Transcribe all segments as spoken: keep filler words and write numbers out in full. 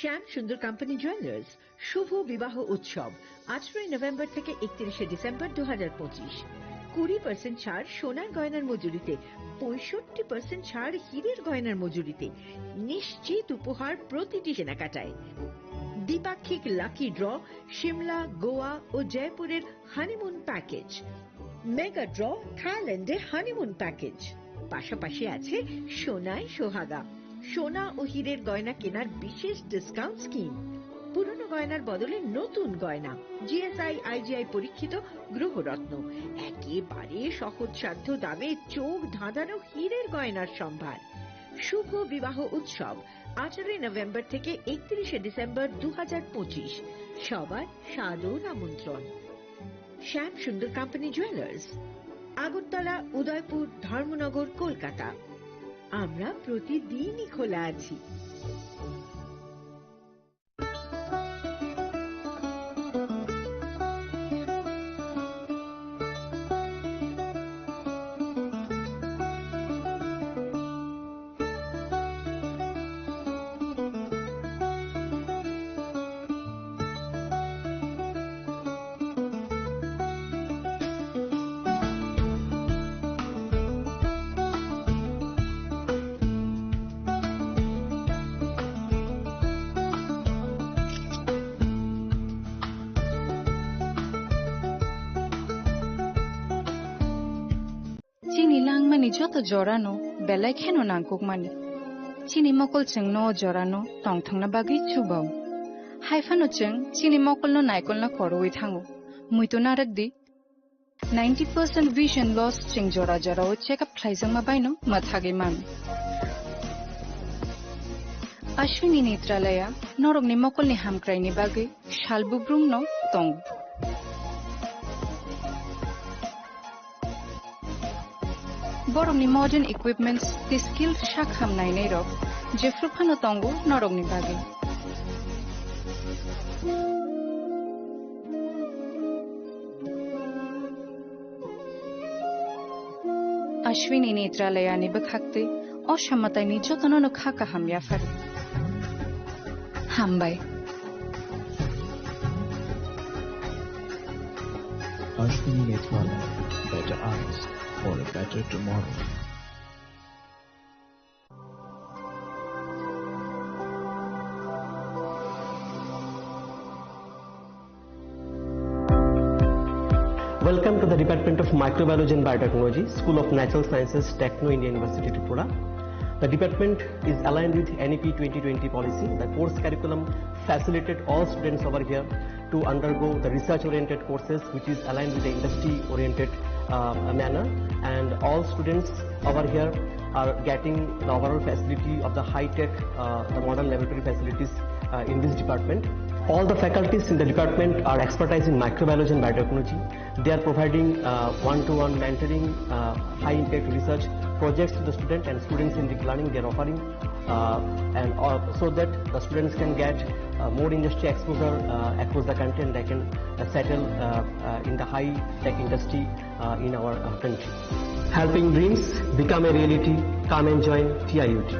শ্যাম সুন্দর company jewellers শুভ বিবাহ উৎসব, আঠারোই নভেম্বর থেকে একত্রিশে ডিসেম্বর দু হাজার পঁচিশ। কুড়ি পার্সেন্ট ছাড় সোনার গয়নার মজুরিতে, পঁয়ষট্টি পার্সেন্ট ছাড় হীরের গয়নার মজুরিতে। নিশ্চিত উপহার প্রতিটি কেনাকাটায়। দ্বিপাক্ষিক লাকি ড্র, সিমলা, গোয়া ও জয়পুরের হানিমুন প্যাকেজ। মেগা ড্র, থাইল্যান্ডে হানিমুন প্যাকেজ। পাশাপাশি আছে সোনায় সোহাগা, সোনা ও হীরের গয়না কেনার বিশেষ ডিসকাউন্ট স্কিম। পুরনো গয়নার বদলে নতুন গয়না, জিএসআই আইজিআই পরীক্ষিত গ্রহরত্ন, একেবারে সহজসাধ্য দামে চোখ ধাঁধানো হীরের গয়নার সম্ভার। শুভ বিবাহ উৎসব, আঠারোই নভেম্বর থেকে একত্রিশে ডিসেম্বর দু হাজার পঁচিশ। সবার সাদর আমন্ত্রণ। শ্যাম সুন্দর কোম্পানি জুয়েলার্স, আগরতলা, উদয়পুর, ধর্মনগর, কলকাতা। আমরা প্রতিদিনই খোলা আছি। Chini langmani joto jorano belai kheno nangkukmani. Chini mokol chwngno o jorano tongthokna bagwi chubao. Haiphano chwng chini mokolno naikolna korwi thango. Muitu narwk di. Ninety percent vision loss chwng jora jorao check up khlaijakma baino mwthagwi mano. Ashwini Netralaya norokni mokolni hamkraini bagwi sal bubrumno tongo. Borokni modern equipments tei skilled sak ham nainairok jephru phano tongo norokni bagwi. Ashwini Netralayani bwkhaktwi o samataini jotono no kha kaham yaphari. Hambai. Ashwini Netralaya, better eyes for a better tomorrow. Welcome to the Department of Microbiology and Biotechnology, School of Natural Sciences, Techno India University, Tripura. The department is aligned with N E P twenty twenty policy. The course curriculum facilitated all students over here to undergo the research-oriented courses, which is aligned with the industry-oriented, uh, manner. And all students over here are getting the overall facility of the high-tech, uh, the modern laboratory facilities, uh, in this department. All the faculties in the department are expertise in microbiology and biotechnology. They are providing, uh, one-to-one mentoring, uh, high-impact research projects to the student and students in the learning. They are offering, uh, and, uh, so that the students can get, uh, more industry exposure, uh, across the country, and they can, uh, settle, uh, uh, in the high-tech industry, uh, in our, uh, country. Helping dreams become a reality. Come and join T I U T.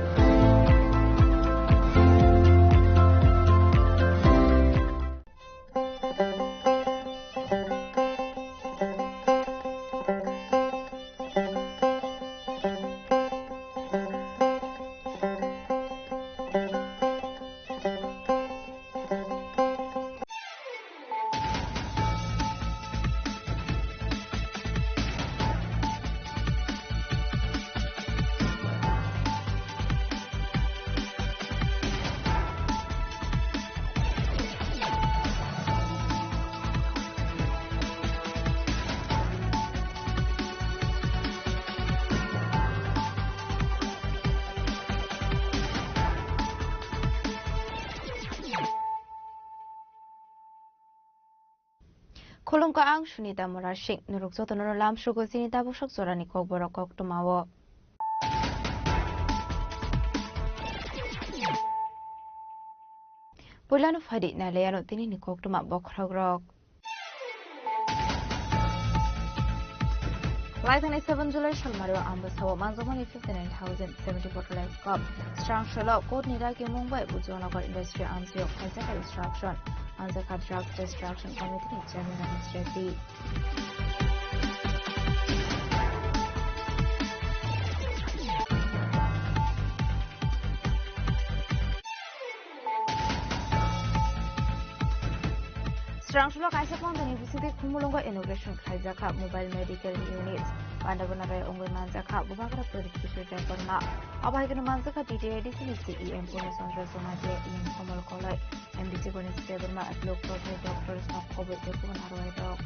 Khulumkha, ang Sunita Murasing. Norok jotono lamsugo chini tabuk sok jorani kokborok koktwmao. Puilano phaidi nailaiano tinini koktwma bokhorokrok. Laithani seven July salmario Ambasao manjakmani fifty nine thousand seventy four life cup. Srang salo court ni ragi mung bai Bujuanagar Industry amsio khaijak instruction. Manjakha Drugs Destruction Committee ni Chairman Ramesh Reddy. Srangsulo kaisa county ni bisingtwi Khumulwngo inauguration khlaijakha mobile medical unit. Pandabona bai wngwi manjakha Bubagra Pradeep Kishore Debbarma. Abo hai kheno manjakha D T I D C ni C E M Purna Chandra Somajia, E M Komal Koloi, M D C Ganesh Debbarma, Lok Prabhu Doctors no khoboi tei kubun arwai rok.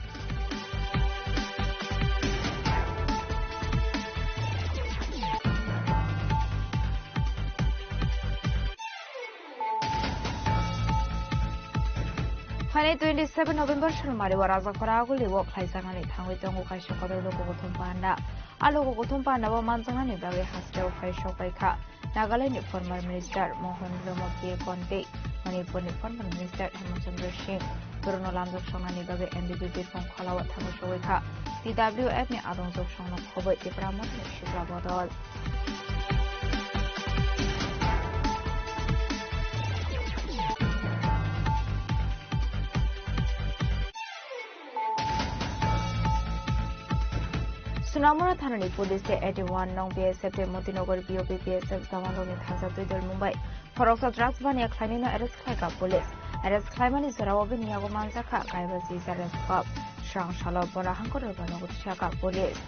Phainai twenty seven November salmario Rajakhora Agulio khlaijaknani thangwi tongo kaisa kotor lokogothom panda. A lokogothom pandao manjaknani bagwi hasteo phai sokbaikha Nagalandni former minister Mohan Lomo K Konte, Manipurni former minister Hemant Chandra Singh. Borokno lamjak songnani bagwi M B B Birphang Kholao thangwi sogwi kha. T W F ni adongjwk songno khoboi Tipra Mothani Sikla bodol. Sunamura thanani police tei eighty one nong B S F tei Motinagar B O P B S F jawanrokni thansa twi dol mung bai khoroksa drugs baniya khlainwino arrest khlaikha police. Arrest khlaimani jorao bini yago manjakha kaiba sijak reskop. Srang salo bono hangkor rwbano gotisa kha police.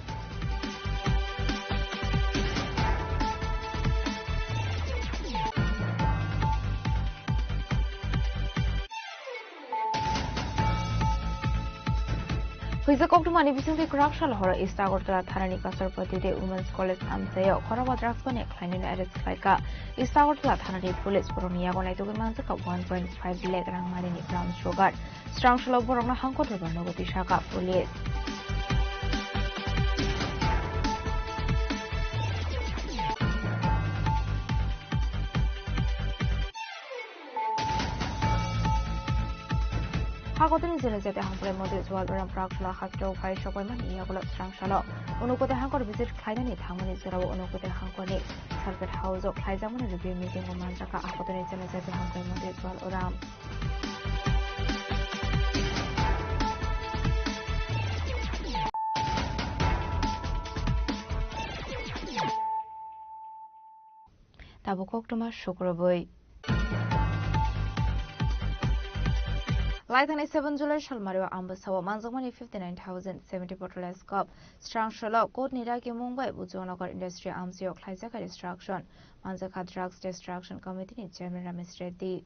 Huijak koktwmani bisingtwi kwrak sal horo East Agartala thanani Kasarpati tei Women's College amchaio khorokba drugs baniya khlainwino arrest khlaikha. East Agartala thanani police borokni yago naitugwi manjakha one point five lakh rangmarini brown sugar. Srang salo borokno hangkor rwbano gotisa kha police. Hagotini jila jati hamkrai montri Jual Oram Prakshala hasteo phai sokbaimani yagulo srang salo Unukoti hangkor visit khlainani thangmani jorao Unukoti hangkorni Circuit House o khlaijakmani review meeting o manjakha hagotini jila jati hamkrai montri Jual Oram. Tabuk koktwma sukrubwi. Laithani seven July salmario Ambasao manjakmani fifty nine thousand seventy four life cup. Srang salo court ni ragi mung bai Bujuanagar Industry amchaio khlaijak instruction. Manjakha Drugs Destruction Committee ni Chairman Ramesh Reddy.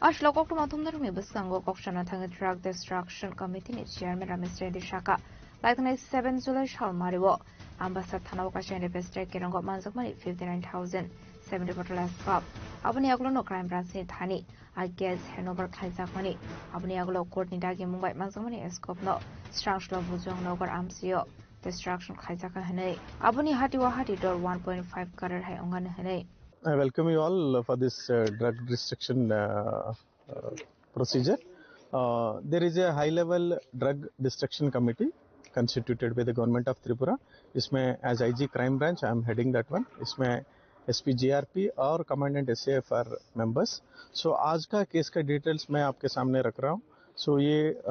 Aslo koktwma thumnarokni bwskango kok sana thangwi Drug Destruction Committee ni Chairman Ramesh Reddy sakha, laithani seven July salmario Ambasa thanao kaisa investor kerongo manjakmani fifty nine thousand seventy four life cup. Aboni yagulono Crime Branch ni thani I case handover khlaijakmani. Aboni yagulo court ni dagi mung bai manjakmani scope no Srangshlo Bujong Nogar amchaio destruction khlaijakha hwnwi. Aboni hati o hati dor one point five crore hai wngani hwnwi. I welcome you all for this uh, drug destruction uh, uh, procedure. Uh, there is a high level drug destruction committee constituted by the government of Tripura. इसमें as I G crime branch I am heading that one. इसमें S P G R P और commandant S A F are members. So आज का केस का डिटेल्स मैं आपके सामने रख रहा हूँ. सो ये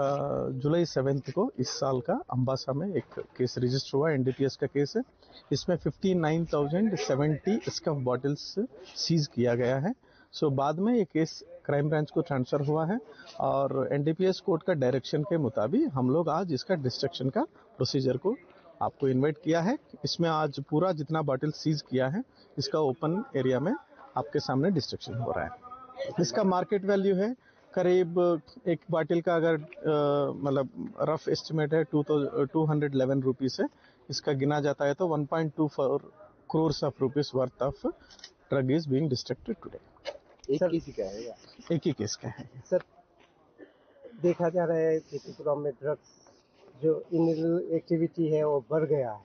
जुलाई सेवेंथ को इस साल का अम्बासा में एक केस रजिस्टर हुआ, एनडीपीएस का केस है. इसमें fifty nine thousand seventy scuff bottles seize किया गया है. सो बाद में ये केस क्राइम ब्रांच को ट्रांसफर हुआ है और एनडीपीएस कोर्ट का डायरेक्शन के मुताबिक हम लोग आज इसका डिस्ट्रक्शन का प्रोसीजर को आपको इनवाइट किया है. इसमें आज पूरा जितना बॉटल सीज किया है, इसका ओपन एरिया में आपके सामने डिस्ट्रक्शन हो रहा है. इसका मार्केट वैल्यू है करीब एक बाटिल का अगर, अ, मतलब रफ एस्टिमेट है, टू तो, टू हंड्रेड इलेवन रुपीस है। इसका गिना जाता है तो one point two four crore of rupees worth of drug is being distracted today. एक सर, किसी का है या? एक ही केस का है। सर, देखा जा रहा है कि त्रिपुरा में ड्रग्स जो इलीगल एक्टिविटी है, वो बढ़ गया है,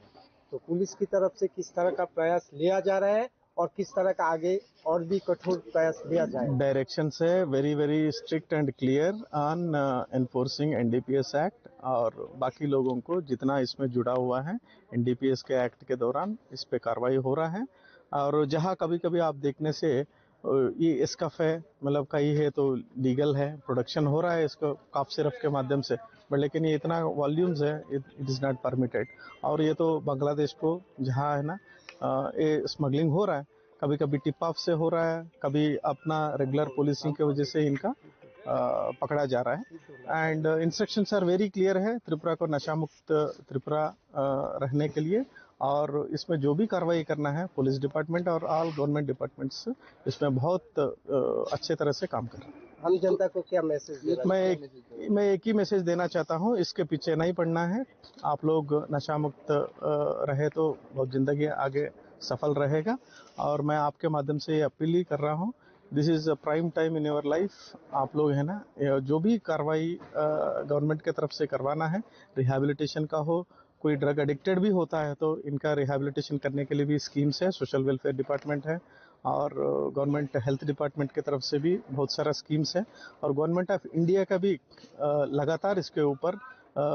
तो पुलिस की तरफ से किस तरह का प्रयास लिया जा रहा है और किस तरह का आगे और भी कठोर प्रयास लिया जाए? डायरेक्शन है very very strict and clear on enforcing N D P S Act, और बाकी लोगों को जितना इसमें जुड़ा हुआ है, N D P S के एक्ट के दौरान इस पे कार्रवाई हो रहा है। और जहाँ कभी कभी आप देखने से, अ, ये स्कफ है, मतलब कहीं है तो लीगल है, प्रोडक्शन हो रहा है इसको कफ सिरप के माध्यम से, बट लेकिन ये इतना वॉल्यूम्स है, it is not permitted। और ये तो बांग्लादेश को जहाँ है ना, अ, ये स्मगलिंग हो रहा है, कभी कभी टिप ऑफ से हो रहा है, कभी अपना रेगुलर पुलिसिंग की वजह से इनका, अ, पकड़ा जा रहा है। And instructions are very clear है त्रिपुरा को नशा मुक्त त्रिपुरा, अ, रहने के लिए, और इसमें जो भी कार्रवाई करना है पुलिस डिपार्टमेंट और ऑल गवर्नमेंट डिपार्टमेंट्स इसमें बहुत, अ, अच्छे तरह से काम कर रहे हैं। हम जनता को क्या मैसेज देना मैं चाहेंगे? एक, मैं एक ही मैसेज देना चाहता हूँ, इसके पीछे नहीं पड़ना है। आप लोग नशा मुक्त, अ, रहे तो बहुत जिंदगी आगे सफल रहेगा। और मैं आपके माध्यम से ये अपील ही कर रहा हूँ, this is a prime time in your life। आप लोग है ना, ये जो भी कार्रवाई, अ, गवर्नमेंट की तरफ से करवाना है, रिहैबिलिटेशन का हो, कोई ड्रग एडिक्टेड भी होता है तो इनका रिहैबिलिटेशन करने के लिए भी स्कीम्स है, सोशल वेलफेयर डिपार्टमेंट है और गवर्नमेंट हेल्थ डिपार्टमेंट की तरफ से भी बहुत सारा स्कीम्स है। और गवर्नमेंट ऑफ इंडिया का भी, अ, लगातार इसके ऊपर, अ,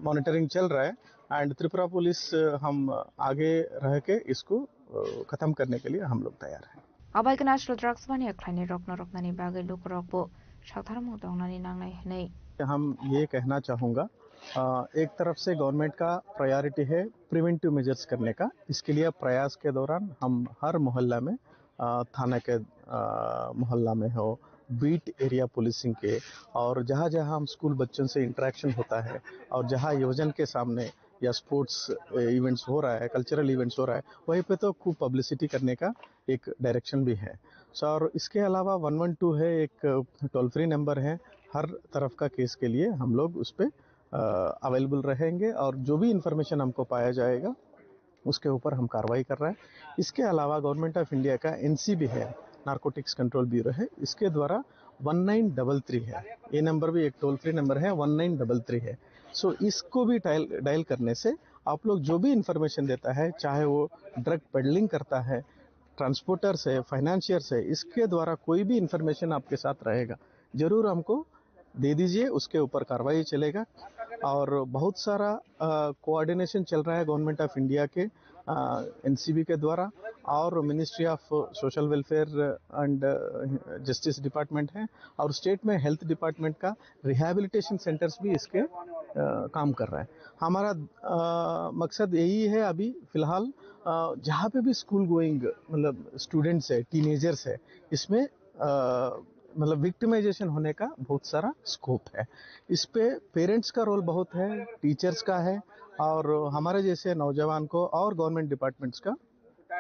मॉनिटरिंग चल रहा है। एंड त्रिपुरा पुलिस, अ, हम आगे रह के इसको, अ, खत्म करने के लिए हम लोग तैयार हैं। Abai khe national drugs mania khlainai rokno roknani bagwi lukurok bo saktharmung tongnani nangnai hwnwi। हम ये कहना चाहूँगा, अ, एक तरफ से गवर्नमेंट का प्रायोरिटी है प्रिवेंटिव मेजर्स करने का। इसके लिए प्रयास के दौरान हम हर मोहल्ला में, अ, थाना के, अ, मोहल्ला में हो, बीट एरिया पुलिसिंग के, और जहाँ-जहाँ हम स्कूल बच्चों से इंटरेक्शन होता है और जहाँ योजन के सामने या स्पोर्ट्स, अ, इवेंट्स हो रहा है, कल्चरल इवेंट्स हो रहा है, वहीं पे तो खूब पब्लिसिटी करने का एक डायरेक्शन भी है। सो, और इसके अलावा वन वन टू है, एक टोल फ्री नंबर है, हर तरफ का केस के लिए हम लोग उस पे, अ, अवेलेबल रहेंगे और जो भी इंफॉर्मेशन हमको पाया जाएगा, उसके ऊपर हम कार्रवाई कर रहे हैं। इसके अलावा गवर्नमेंट ऑफ इंडिया का एन सी बी है, नारकोटिक्स कंट्रोल ब्यूरो है, इसके द्वारा वन नाइन डबल थ्री है, ये नंबर भी एक टोल फ्री नंबर है, वन नाइन डबल थ्री है। सो, इसको भी डायल, डायल करने से आप लोग जो भी इंफॉर्मेशन देता है, चाहे वो ड्रग पेडलिंग करता है, ट्रांसपोर्टर्स है, फाइनेंशियर्स है, इसके द्वारा कोई भी इंफॉर्मेशन आपके साथ रहेगा, जरूर हमको दे दीजिए, उसके ऊपर कार्रवाई चलेगा। और बहुत सारा, अ, कोऑर्डिनेशन चल रहा है गवर्नमेंट ऑफ इंडिया के, अ, एन सी बी के द्वारा और ministry of social welfare and justice department है और स्टेट में हेल्थ डिपार्टमेंट का रिहैबिलिटेशन सेंटर्स भी इसके, अ, काम कर रहा है। हमारा, अ, मकसद यही है अभी फिलहाल, अ, जहाँ पे भी स्कूल गोइंग मतलब स्टूडेंट्स है, टीनेजर्स है, इसमें, अ, मतलब विक्टिमाइजेशन होने का बहुत सारा स्कोप है। इस पे पेरेंट्स का रोल बहुत है, टीचर्स का है और हमारे जैसे नौजवान को और गवर्नमेंट डिपार्टमेंट्स का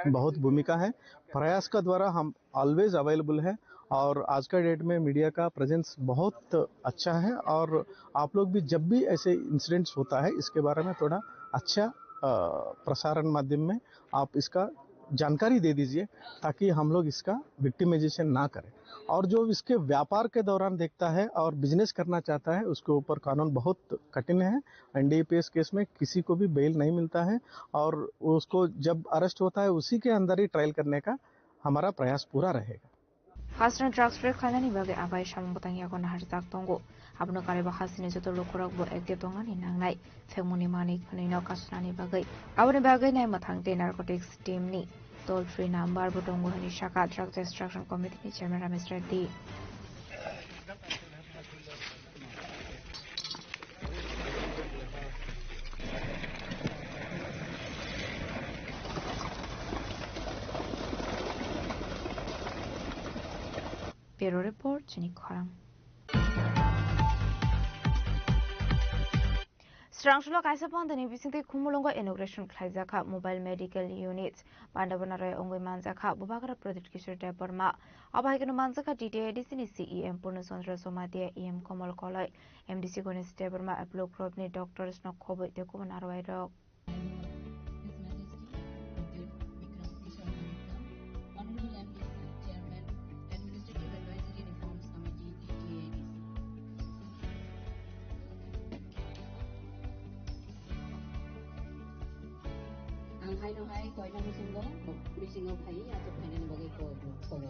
बहुत भूमिका है। प्रयास का द्वारा हम ऑलवेज अवेलेबल है और आज का डेट में मीडिया का प्रेजेंस बहुत अच्छा है और आप लोग भी जब भी ऐसे इंसिडेंट्स होता है इसके बारे में थोड़ा अच्छा, अ, प्रसारण माध्यम में आप इसका जानकारी दे दीजिए ताकि हम लोग इसका विक्टिमाइजेशन ना करें। और जो इसके व्यापार के दौरान देखता है और बिजनेस करना चाहता है उसके ऊपर कानून बहुत कठिन है। N D P S case में किसी को भी बेल नहीं मिलता है और उसको जब अरेस्ट होता है उसी के अंदर ही ट्रायल करने का हमारा प्रयास पूरा रहेगा। Hasteno drugs free khlainani bagwi abai samung bwtang yago naharjak tongo. Abono karwi bo hasteni joto lukurok bo active tongnani nangnai. Phengmungni manwi khwnwino kasunani bagwi. Aboni bagwi naimwthang tei narcotics team ni toll free number bo tongo hwnwi sakha Drug Destruction Committee ni chairman Ramesh Reddy. Bureau Report, chini khorang. Srangsulo kaisa pandani bisingtwi Khumulwngo inauguration khlaijakha mobile medical unit. Pandabona roi wngwi manjakha Bubagra Pradyut Kishore Debbarma. Abo hai kheno manjakha D T I D C ni C E M Purno Chandra Jamatia, E M Kamal Koloi, M D C Ganesh Debbarma, Apollo Group ni doctors no khobwi tei kubun arwai rok. Honorable M D C, Chairman, Administrative Advisory Reforms Committee, T T A D C. Ang haino hai koina muchungo, bisingo phai, achuk phainani bagwi koi, koi.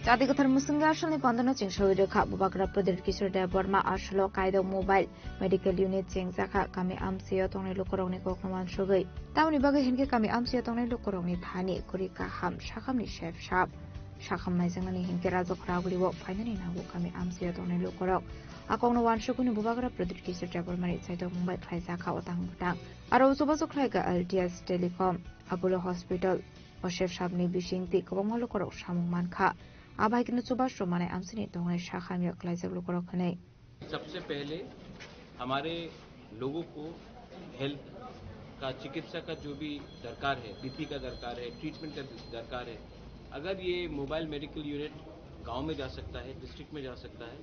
Chati kwthar mwswngwi asalni pandano chengsawi rwkha. Bubagra Pradyut Kishore Debbarma asalo kaidok mobile medical unit chengjakha kami amchaio tongnai lukurokni kokno wansugwi. Tamoni bagwi hinkhe kami amchaio tongnai lukurokni thani kwrwi kaham sakhamni sep sap. Sakham naijaknani hinkhe Rajok Raguliwo phainani nango kami amchaio tongnai lukurok. A kokno wansugwini Bubagra Pradyut Kishore Debbarmani chaitok mungbai khlaijakha o tang bwtang. Aro chubachu khlaikha L T S Telecom, Apollo Hospital, o sep sapni bisingtwi kwbangma lukurok samung mankha. Abo hai kheno chubachu manai amchaini tongnai sakhamyo khlaijak lukurok hwnwi. सबसे पहले हमारे लोगों को हेल्थ का, चिकित्सा का जो भी दरकार है, बीपी का दरकार है, ट्रीटमेंट का दरकार है, अगर ये मोबाइल मेडिकल यूनिट गांव में जा सकता है, डिस्ट्रिक्ट में जा सकता है,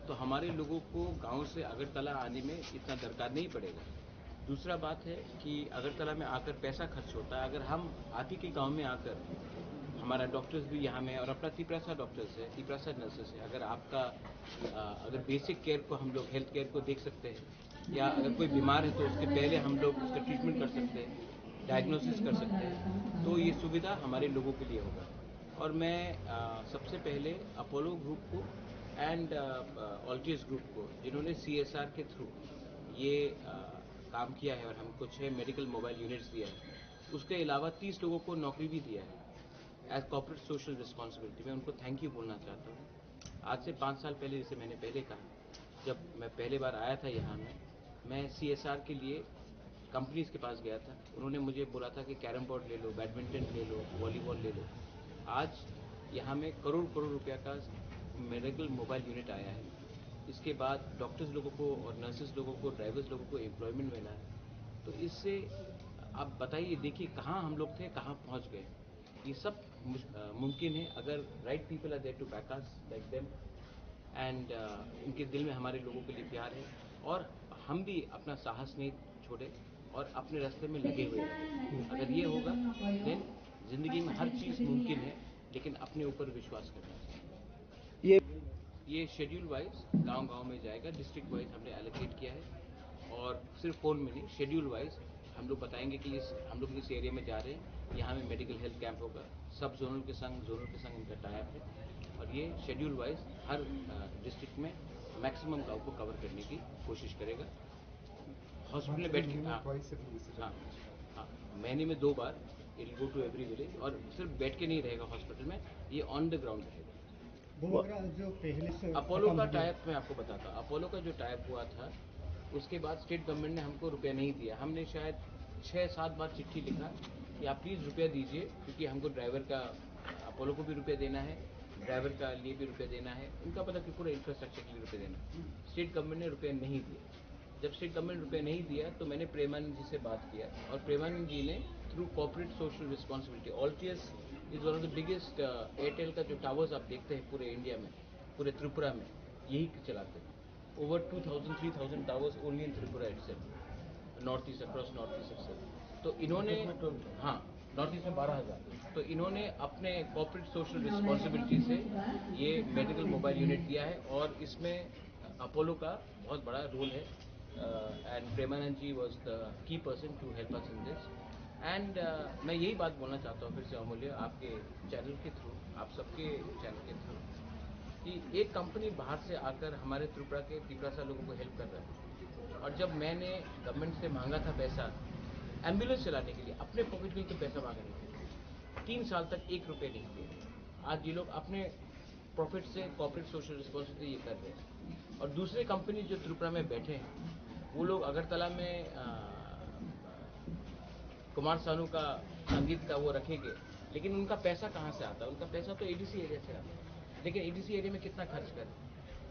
तो हमारे लोगों को गांव से अगरतला आने में इतना दरकार नहीं पड़ेगा। दूसरा बात है कि अगरतला में आकर पैसा खर्च होता है, अगर हम आप ही के गांव में आकर, हमारा डॉक्टर्स भी यहाँ में और अपना तिपरासा डॉक्टर्स है, तिपरासा नर्सेस है, अगर आपका, अ, अगर बेसिक केयर को हम लोग, हेल्थ केयर को देख सकते हैं, या अगर कोई बीमार है तो उसके पहले हम लोग उसका ट्रीटमेंट कर सकते हैं, डायग्नोसिस कर सकते हैं, तो ये सुविधा हमारे लोगों के लिए होगा। और मैं, अ, सबसे पहले अपोलो ग्रुप को एंड, अ, अ, ऑल्टियस ग्रुप को, जिन्होंने सीएसआर के थ्रू ये, अ, काम किया है और हमको छः मेडिकल मोबाइल यूनिट्स दिया है, उसके अलावा तीस लोगों को नौकरी भी दिया है एज कॉर्पोरेट सोशल रिस्पॉन्सिबिलिटी, मैं उनको थैंक यू बोलना चाहता हूँ। आज से पाँच साल पहले, जैसे मैंने पहले कहा, जब मैं पहले बार आया था यहाँ में, मैं सीएसआर के लिए कंपनीज के पास गया था। उन्होंने मुझे बोला था कि कैरम बोर्ड ले लो, बैडमिंटन ले लो, वॉलीबॉल ले लो। आज यहाँ में करोड़ करोड़ रुपया का मेडिकल मोबाइल यूनिट आया है। इसके बाद डॉक्टर्स लोगों को और नर्सेज लोगों को, ड्राइवर्स लोगों को एम्प्लॉयमेंट मिला है। तो इससे आप बताइए, देखिए कहाँ हम लोग थे, कहाँ पहुँच गए। ये सब मुश-, अ, मुमकिन है अगर right people are there to back us, back them, and, अ, उनके दिल में हमारे लोगों के लिए प्यार है और हम भी अपना साहस नहीं छोड़े और अपने रास्ते में लगे हुए हैं। अगर ये होगा, then जिंदगी में हर चीज़ मुमकिन है, लेकिन अपने ऊपर विश्वास करना चाहिए। ये ये शेड्यूल वाइज गांव-गांव में जाएगा, डिस्ट्रिक्ट वाइज हमने एलोकेट किया है और सिर्फ फ़ोन में नहीं, शेड्यूल वाइज हम लोग बताएंगे कि इस, हम लोग इस एरिया में जा रहे हैं, यहाँ में मेडिकल हेल्थ कैंप होगा, सब जोनल के संग, जोनल के संग इनका टाई अप है और ये शेड्यूल वाइज हर, अ, डिस्ट्रिक्ट में मैक्सिमम गांव को कवर करने की कोशिश करेगा। हॉस्पिटल में बैठ के, हाँ, हाँ, हाँ, महीने में दो बार, it will go to every village, और सिर्फ बैठ के नहीं रहेगा हॉस्पिटल में, ये ऑन द ग्राउंड रहेगा। बुबागरा जो पहले से अपोलो का टाई अप मैं आपको बताता हूँ, अपोलो का जो टाई अप हुआ था, उसके बाद स्टेट गवर्नमेंट ने हमको रुपया नहीं दिया। हमने शायद छः सात बार चिट्ठी लिखा कि आप प्लीज़ रुपया दीजिए, क्योंकि हमको ड्राइवर का, अपोलो को भी रुपया देना है, ड्राइवर का लिए भी रुपया देना है, उनका पता कि पूरा इंफ्रास्ट्रक्चर के लिए रुपया देना है। स्टेट गवर्नमेंट ने रुपया नहीं दिया। जब स्टेट गवर्नमेंट रुपया नहीं दिया तो मैंने प्रेमानंद जी से बात किया और प्रेमानंद जी ने through corporate social responsibility, Altius is one of the biggest, uh, Airtel का जो टावर्स आप देखते हैं पूरे इंडिया में, पूरे त्रिपुरा में, यही चलाते हैं। Over two thousand, three thousand towers only in Tripura itself, Northeast, across Northeast itself. तो इन्होंने, हाँ, नॉर्थ ईस्ट में बारह हज़ार। तो इन्होंने अपने कॉर्पोरेट सोशल रिस्पॉन्सिबिलिटी से ये मेडिकल मोबाइल यूनिट दिया है और इसमें अपोलो का बहुत बड़ा रोल है। And Premanand ji was the key person to help us in this. And मैं यही बात बोलना चाहता हूँ फिर से अमूल्य, आपके चैनल के थ्रू, आप सबके चैनल के थ्रू, कि एक कंपनी बाहर से आकर हमारे त्रिपुरा के तिपरासा लोगों को हेल्प कर रहा है। और जब मैंने गवर्नमेंट से मांगा था पैसा एम्बुलेंस चलाने के लिए, अपने पॉकेट में तो पैसा मांगा नहीं, तीन साल तक एक रुपये नहीं दिए। आज ये लोग अपने प्रॉफिट से कॉर्पोरेट सोशल रिस्पॉन्सिबिलिटी ये कर रहे हैं। और दूसरे कंपनी जो त्रिपुरा में बैठे हैं, वो लोग अगरतला में अ, कुमार सानू का संगीत का वो रखेंगे, लेकिन उनका पैसा कहाँ से आता है? उनका पैसा तो एडीसी एरिया से आता है, लेकिन एडीसी एरिया में कितना खर्च करें?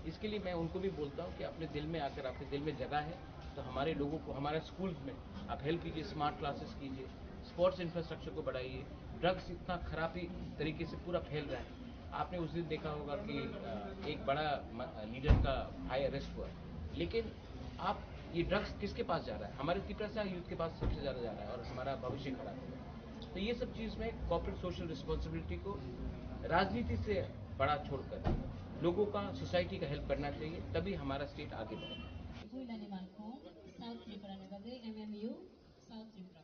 इसके लिए मैं उनको भी बोलता हूँ कि अपने दिल में आकर, आपके दिल में जगह है तो हमारे लोगों को, हमारे स्कूल्स में आप हेल्प कीजिए, स्मार्ट क्लासेस कीजिए, स्पोर्ट्स इंफ्रास्ट्रक्चर को बढ़ाइए। ड्रग्स इतना खराबी तरीके से पूरा फैल रहा है। आपने उस दिन देखा होगा कि अ, एक बड़ा म- लीडर का भाई अरेस्ट हुआ, लेकिन आप, ये ड्रग्स किसके पास जा रहा है? हमारे तिपरासा यूथ के पास सबसे ज़्यादा जा रहा है और हमारा भविष्य खराब होगा। तो ये सब चीज़ में कॉर्पोरेट सोशल रिस्पॉन्सिबिलिटी को राजनीति से बड़ा छोड़कर लोगों का, सोसाइटी का हेल्प करना चाहिए, तभी हमारा स्टेट आगे बढ़ेगा। Puilani malkhung South Tripura ni bagwi M M U South Tripura.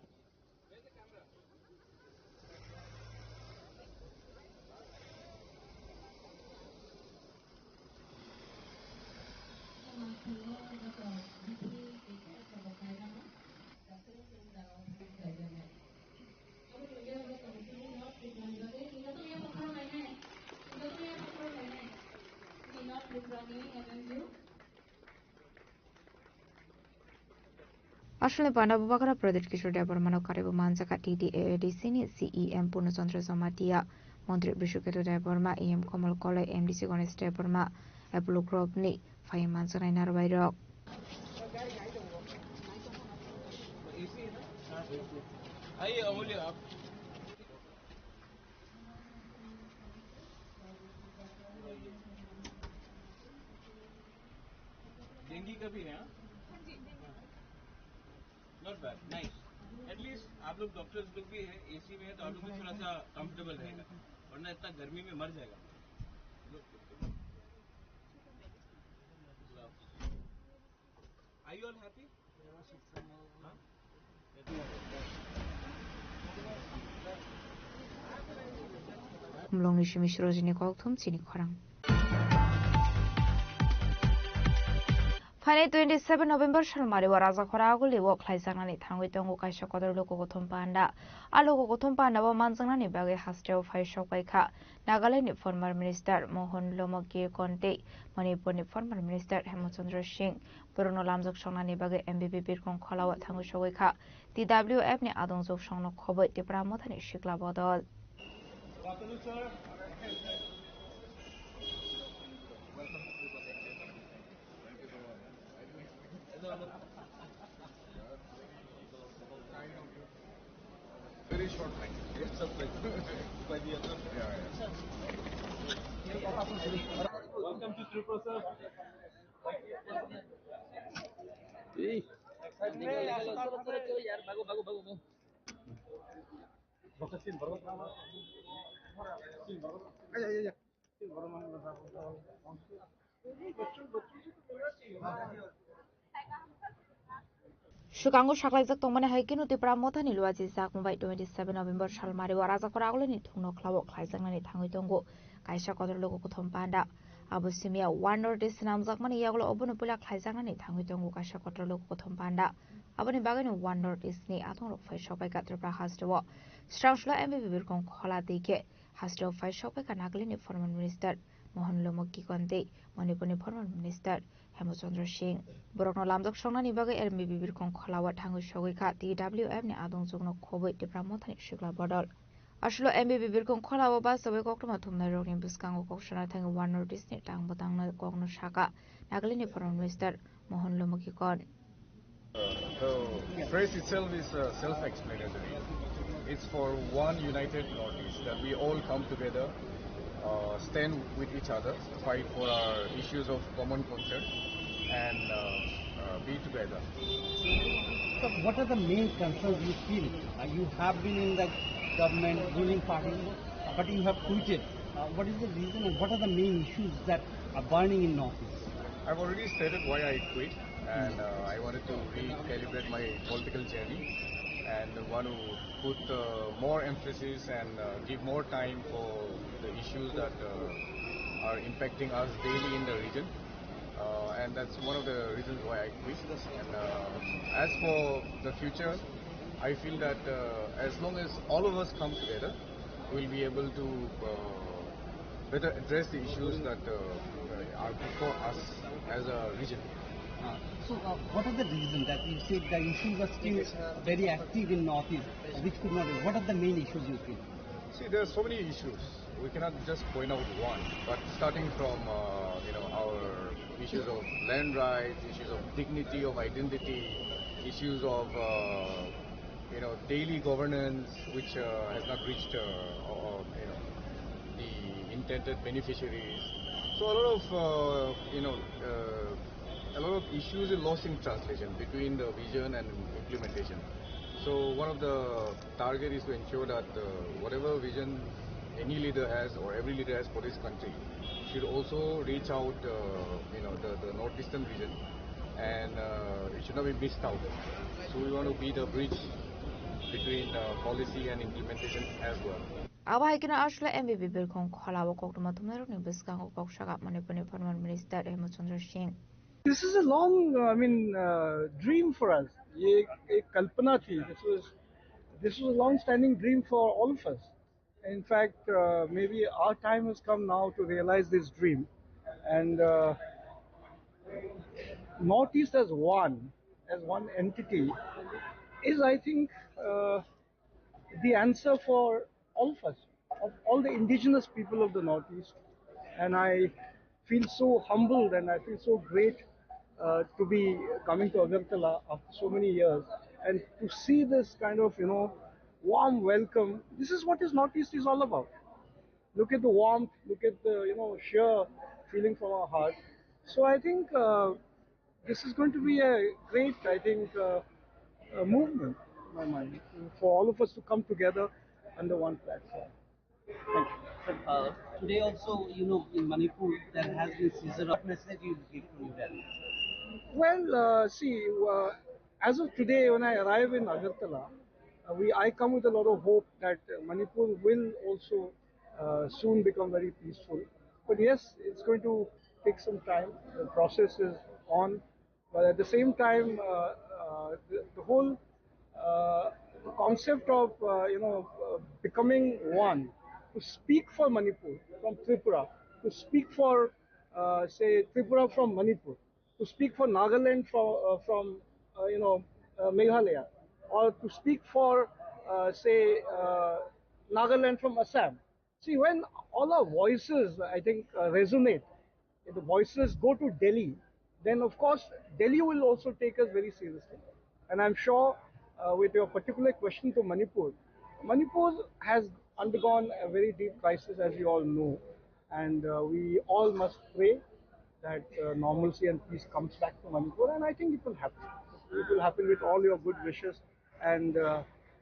Aswlni panda Bubagra Pradyot Kishore Debbarmano karwi bo manjakha T T A A D C ni C E M Purno Chandra Jamatia, Montri Bishuketu Debbarma, E M Komal Koloi, M D C Ganesh Debbarma, Apollo Group ni phai manjaknai narwai rok. Dinghy का भी है, हाँ? Not bad, nice. At least आप लोग डॉक्टर्स लोग भी है, एसी में है, तो आप लोग भी थोड़ा सा कंफर्टेबल रहेगा, वरना इतना गर्मी में मर जाएगा। Are you all happy? Khumlwngni simi Surojini kokthum chini khorang. Phainai twenty seven November salmari o Rajakhora Aguli o khlaijaknani thangwi tongo kaisa kotor luku kuthum panda. A luku kuthum panda o manjaknani bagwi hasteo phai sok bai kha Nagaland ni former minister Mohan Lomoki Konte, Manipur ni former minister Hemant Chandra Singh, borokno lamjak songnani bagwi M B B Birkong Khola o thangwi sogwi kha. T W F ni adongjwk songno khobwi Tipra Mothani sikla bodol. Very short time. It's just like, it's like the other. Yeah, yeah. Welcome to Tripura, sir. Hey. Swkango saklaijak tongmani hai kheno Tipra Mothani luachi jakmung bai twenty seven November salmari o Rajakhora Agulini thungno khlao khlaijaknani thangwi tongo kaisa kotor luku kuthum panda. Abo simi ya One North East swnamjakmani yagulo obono puila khlaijaknani thangwi tongo kaisa kotor luku kuthum panda. Aboni bagwino One North East ni atongrok phai sokbaikha Tripura hasteo. Srangsulo M B B Birkong Khola tei khe hasteo phai sokbaikha Nagaland ni former minister Mohan Lomoki Konte, Manipur ni former minister Hemant Chandra Singh. Borokno lamjak songnani bagwi M B B Birkong Khola o thangwi sogwi kha T W F ni adongjwkno khobwi Tipra Mothani sikla bodol. Aswlo M B B Birkong Khola o bachawi koktwma thumnairokni bwskango kok sana thangwi One North East ni tang bwtangno kokno sakha Nagaland ni former minister Mohan Lomoki Kon. The press itself is uh, self-explanatory. It's for one united Northeast, that we all come together, uh, stand with each other, fight for our issues of common concern, and uh, uh, be together. So what are the main concerns you feel? Uh, you have been in the government ruling party, but you have quitted. Uh, what is the reason and what are the main issues that are burning in Northeast? I've already stated why I quit, and uh, I wanted to recalibrate my political journey and want to put uh, more emphasis and uh, give more time for the issues that uh, are impacting us daily in the region. Uh, and that's one of the reasons why I quit. And uh, as for the future, I feel that uh, as long as all of us come together, we'll be able to uh, better address the issues that uh, are before us as a region. Uh, so, uh, what are the reasons that you said the issues are still very active in Northeast, which could not? What are the main issues you feel? See, there are so many issues. We cannot just point out one, but starting from uh, you know our issues of land rights, issues of dignity, of identity, issues of uh, you know daily governance, which uh, has not reached uh, or, you know the intended beneficiaries. So a lot of uh, you know uh, a lot of issues are lost in translation between the vision and implementation. So one of the target is to ensure that uh, whatever vision any leader has or every leader has for this country should also reach out, uh, you know, the, the northeastern region, and uh, it should not be missed out. So we want to be the bridge between uh, policy and implementation as well. Abo hai kheno asle M B B Birkhong Khola o koktwma thumnairokni bwskango kok sakha Manipurni Former Minister Hemant Chandra Singh. This is a long, uh, I mean, uh, dream for us. ये एक कल्पना थी. This was this was a long-standing dream for all of us. In fact, uh, maybe our time has come now to realize this dream. And uh, Northeast as one, as one entity, is I think uh, the answer for all of us, of all the indigenous people of the Northeast. And I feel so humbled and I feel so great uh, to be coming to Agartala after so many years and to see this kind of, you know, warm welcome. This is what is Northeast is all about. Look at the warmth, look at the, you know, sheer feeling from our heart. So I think uh, this is going to be a great, I think, uh, uh, movement in my mind for all of us to come together under one platform. Thank you. Uh, today also, you know, in Manipur, there has been seizure. What message you give to New Delhi? Well, uh, see, uh, as of today, when I arrive in Agartala, uh, we I come with a lot of hope that uh, Manipur will also uh, soon become very peaceful. But yes, it's going to take some time. The process is on. But at the same time, uh, uh, the, the whole uh, concept of uh, you know uh, becoming one to speak for Manipur from Tripura, to speak for uh, say Tripura from Manipur, to speak for Nagaland from uh, from uh, you know uh, Meghalaya, or to speak for uh, say uh, Nagaland from Assam. See, when all our voices, I think, uh, resonate, if the voices go to Delhi, then of course Delhi will also take us very seriously. And I'm sure, uh, with your particular question to Manipur, Manipur has undergone a very deep crisis, as we all know, and uh, we all must pray that uh, normalcy and peace comes back to Manipur, and I think it will happen. It will happen with all your good wishes and uh,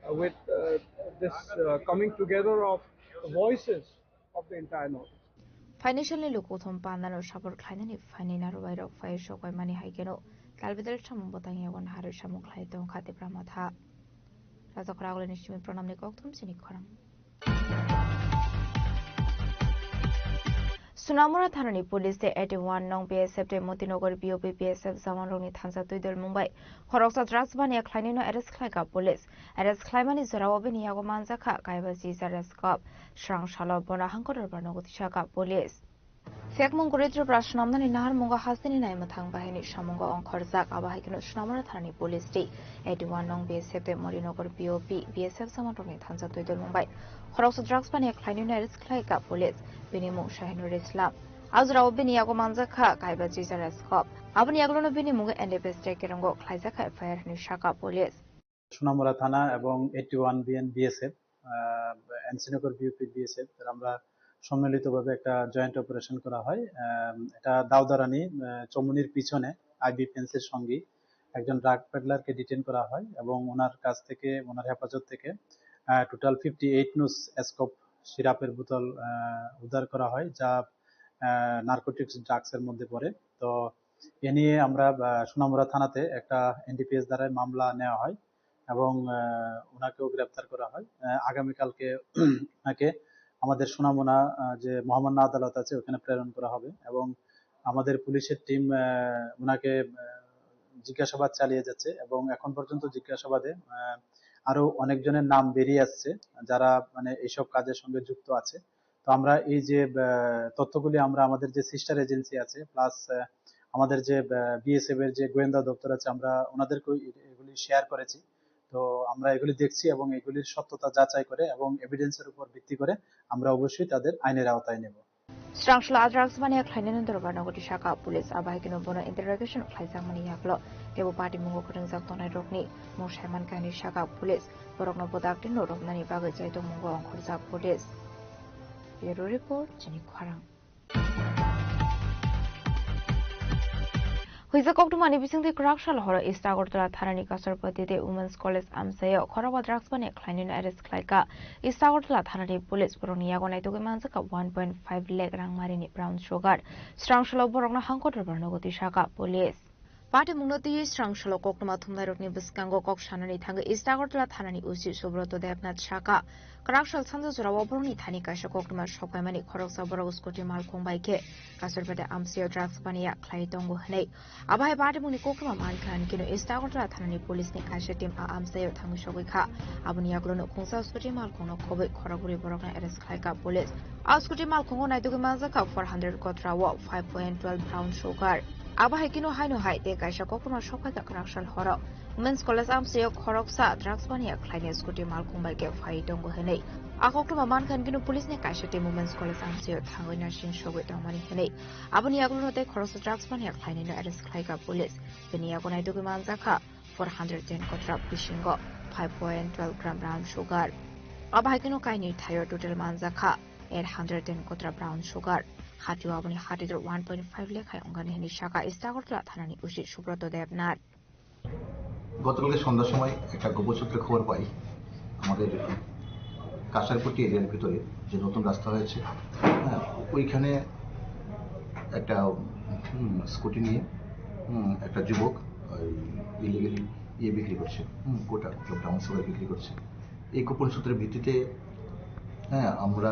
with uh, this uh, coming together of voices of the entire North. Financially lukuthum pandano support khlainani phaini narubairok phai sokbai mani hai keno talbidal samung botang yago naharwi samung khlai tongkha Tipra Motha. Rajakhora Agulini simi pranamni kokthum sini khorang. Sunamura thanani police de eighty one nong B S F de Motinogar B O P B S F jawan rokni thansa twi dol mungbai khoroksa drugs baniya khlainino arrest khlaika police. Arrest khlaimani jorao bini yago manjakha kaiba G H R S cop. Srang salo bono hangkor rwrwrno tisaka police. Phekmung kwrwi Tripura swnamnani naharmungo hasteni naimwthang bahini samungo ongkhorjak. Abo hai kheno Sunamura thanani police tei eighty one nong B S F tei Morinogar P O P B S F jawanrokni thansa twi dol mungbai khoroksa drugs baniya khlainino arrest khlaika police. Bini mung Shahinur Islam. A jorao bini yago manjakha kaiba G H R S cop. Aboni yagulono bini mungo N D P S track kerongo khlaijakha F I R hinwi saka police. Sonamura থানা এবং eighty one BN BSF, এনসিনগর BOP BSF, আমরা সম্মিলিতভাবে একটা joint operation করা হয়। আহ, এটা দাউদারানি, আহ, চমুনির পিছনে ফাইভ বি ফেন্সির সঙ্গী একজন ড্রাগ পেডলারকে ডিটেন করা হয় এবং ওনার কাছ থেকে, ওনার হেফাজত থেকে টোটাল ফিফটি এইট নুস স্কোপ সিরাপের বোতল আহ, উদ্ধার করা হয়, যা নার্কোটিক্স ড্রাগসের মধ্যে পড়ে। তো এ নিয়ে আমরা আহ, সোনামুড়া থানাতে একটা এনডিপিএস ধারায় মামলা নেওয়া হয় এবং আহ, ওনাকেও গ্রেপ্তার করা হয়। আহ, আগামীকালকে ওনাকে আমাদের সোনামুড়া আহ, যে মহামান্য আদালত আছে, ওখানে প্রেরণ করা হবে এবং আমাদের পুলিশের টিম ওনাকে আহ, জিজ্ঞাসাবাদ চালিয়ে যাচ্ছে এবং এখন পর্যন্ত জিজ্ঞাসাবাদে আহ, আরো অনেকজনের নাম বেরিয়ে আসছে, যারা মানে এইসব কাজের সঙ্গে যুক্ত আছে। তো আমরা এই যে আহ, তথ্যগুলি আমরা আমাদের যে সিস্টার এজেন্সি আছে, প্লাস আমাদের যে বিএসএফ এর যে গোয়েন্দা দপ্তর আছে, আমরা ওনাদেরকেও এ- এগুলি শেয়ার করেছি। তো আমরা এগুলি দেখছি এবং এগুলির সত্যতা যাচাই করে এবং এভিডেন্সের উপর ভিত্তি করে আমরা অবশ্যই তাদের আইনের আওতায় নেব। Srangshalo drugs mania khlainani dorbar nogo tisaka police, abai kino bono interrogation khlaijakmani yaklo tebo party mungo kwrwngjak tongnai rokni mung saiman kaini saka police, borokno bodak tino romnani bagwi chai tongmungo ongkhorjak police. Bureau report, chini khorang. Huijak koktwmani bisingtwi kwrak sal horo East Agartala thanani Kasarpati de Women's College amchaio khorokba drugs mania khlainani arrest khlaika. East Agartala thanani police borokni yago naitugwi manjakha one point five lakh rang marini brown sugar. Srangshalo borokno hangkot robar nogo tisaka police. Patimungno twiwi srangshalo koktwma thumnairokni bwskango kok sanani thangwi East Agartala thanani O C Subroto Debnath saka, kwrak sal sanja jorao borokni thani kaisa koktwma sokpaimani khoroksa borok scooty malkhung bai khe Kasarpati amchaio drugs mania khlai tongo hwnwi. Abo hai patimungni koktwma mankha hinkhe no East Agartala thanani police ni kaisa team a amchaio thangwi sogwi kha. Aboni yagulo no khungsa scooty malkhungno khobwi khorokbrwi borokno arrest khlaika police. A scooty malkhungo naitugwi manjakha four hundred kotra o five point twelve brown sugar. Abo hai kino haino hai tei kaisa koktwma sokphaikha kwrak sal horo. Women's College amchaio khoroksa drugs mania khlaini scooty malkhung bai khe phai tongo hwnwi. A koktwma mankha hinkhe no police ni kaisa team Women's College amchaio thangwi naising sogwi tongmani hwnwi. Aboni yagulo no tei khoroksa drugs mania khlaini no arrest khlaika police. Bini yago naitugwi manjakha four hundred ten kotra bisingo five point twelve gram brown sugar. Abo hai khe no kainwi thaio total manjakha eight hundred ten kotra brown sugar. Hatio aboni hatidor one point five lakh hai wngkha hwnwi saka East Agartala thanani O C Subroto Debnath. গতকালকে সন্ধ্যার সময় একটা গোপন সূত্রে খবর পাই, আমাদের কাছারপট্টি এরিয়ার ভিতরে যে নতুন রাস্তা হয়েছে, হ্যাঁ, ওইখানে একটা, হুম, স্কুটি নিয়ে, হুম, একটা যুবক ইলিগালি ইয়ে বিক্রি করছে, হুম, কোটা, ব্রাউন সুগার বিক্রি করছে। এই গোপন সূত্রের ভিত্তিতে, হ্যাঁ, আমরা,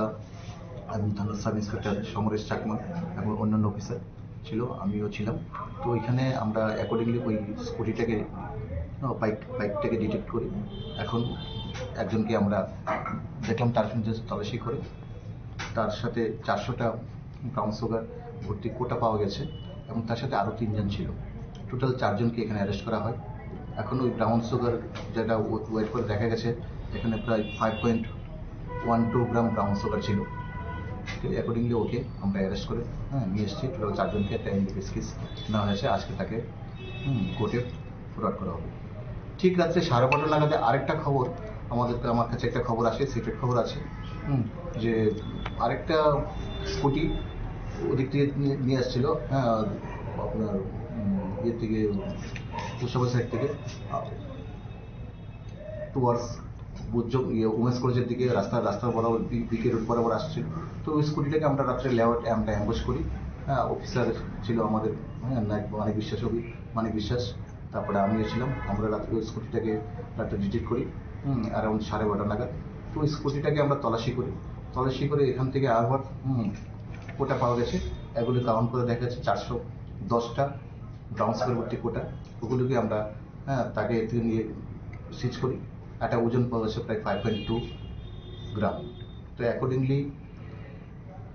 আমি থানার সাব ইন্সপেক্টর সমরেশ চাকমা এবং অন্যান্য অফিসার ছিল, আমিও ছিলাম। তো এখানে আমরা অ্যাকর্ডিংলি ওই স্কুটিটাকে, আহ, বাইক বাইকটাকে ডিটেক্ট করি। এখন একজনকে আমরা দেখলাম, তার সঙ্গে তল্লাশি করে তার সাথে চারশোটা ব্রাউন সুগার ভর্তি কোটা পাওয়া গেছে এবং তার সাথে আরও তিনজন ছিল। টোটাল চারজনকে এখানে অ্যারেস্ট করা হয়। এখন ওই ব্রাউন সুগার যেটা ওয়েট করে দেখা গেছে, এখানে প্রায় five point one two gram brown sugar ছিল। ঠিক আছে, অ্যাকর্ডিংলি ওকে আমরা অ্যারেস্ট করে, হ্যাঁ, নিয়ে এসেছি। টোটাল চারজনকে একটা এনডিপিএস কেস নেওয়া হয়েছে। আজকে তাকে, হুম, কোর্টে ফরওয়ার্ড করা হবে। ঠিক রাত্রে সাড়ে বারোটা নাগাদ আরেকটা খবর, আমাদের, আমার কাছে একটা খবর আসে, সিক্রেট খবর আছে, হুম, যে আরেকটা স্কুটি ওদিক থেকে নিয়ে, নিয়ে আসছিল, হ্যাঁ, আপনার, উম, ইয়ে থেকে, পুষ্পাবন সাইড থেকে, আহ, টুয়ার্ডস বুদ্ধ, ইয়ে, উমেন্স কলেজের দিকে রাস্তা, রাস্তার বরাবর, বি-, বিকে রোড বরাবর আসছিল। তো ওই স্কুটিটাকে আমরা রাত্রে লেআউট, আমরা অ্যাম্বুশ করি। হ্যাঁ, অফিসার ছিল আমাদের, হ্যাঁ, নায়ক মানিক বিশ্বাস, অভি-, মানিক বিশ্বাস, তারপরে আমিও ছিলাম। আমরা রাত্রে ওই স্কুটিটাকে রাত্রে ডিটেক্ট করি, হুম, অ্যারাউন্ড সাড়ে বারোটা নাগাদ। তো ওই স্কুটিটাকে আমরা তল্লাশি করি, তল্লাশি করে এখান থেকে আবার, হুম, কোটা পাওয়া গেছে। এগুলি কাউন্ট করে দেখা যাচ্ছে চারশো দশটা ব্রাউন সুগার ভর্তি কোটা। ওগুলোকে আমরা, হ্যাঁ, তাকে এর থেকে নিয়ে সিজ করি। একটা ওজন পাওয়া গেছে প্রায় ফাইভ পয়েন্ট টু গ্রাম। তো অ্যাকর্ডিংলি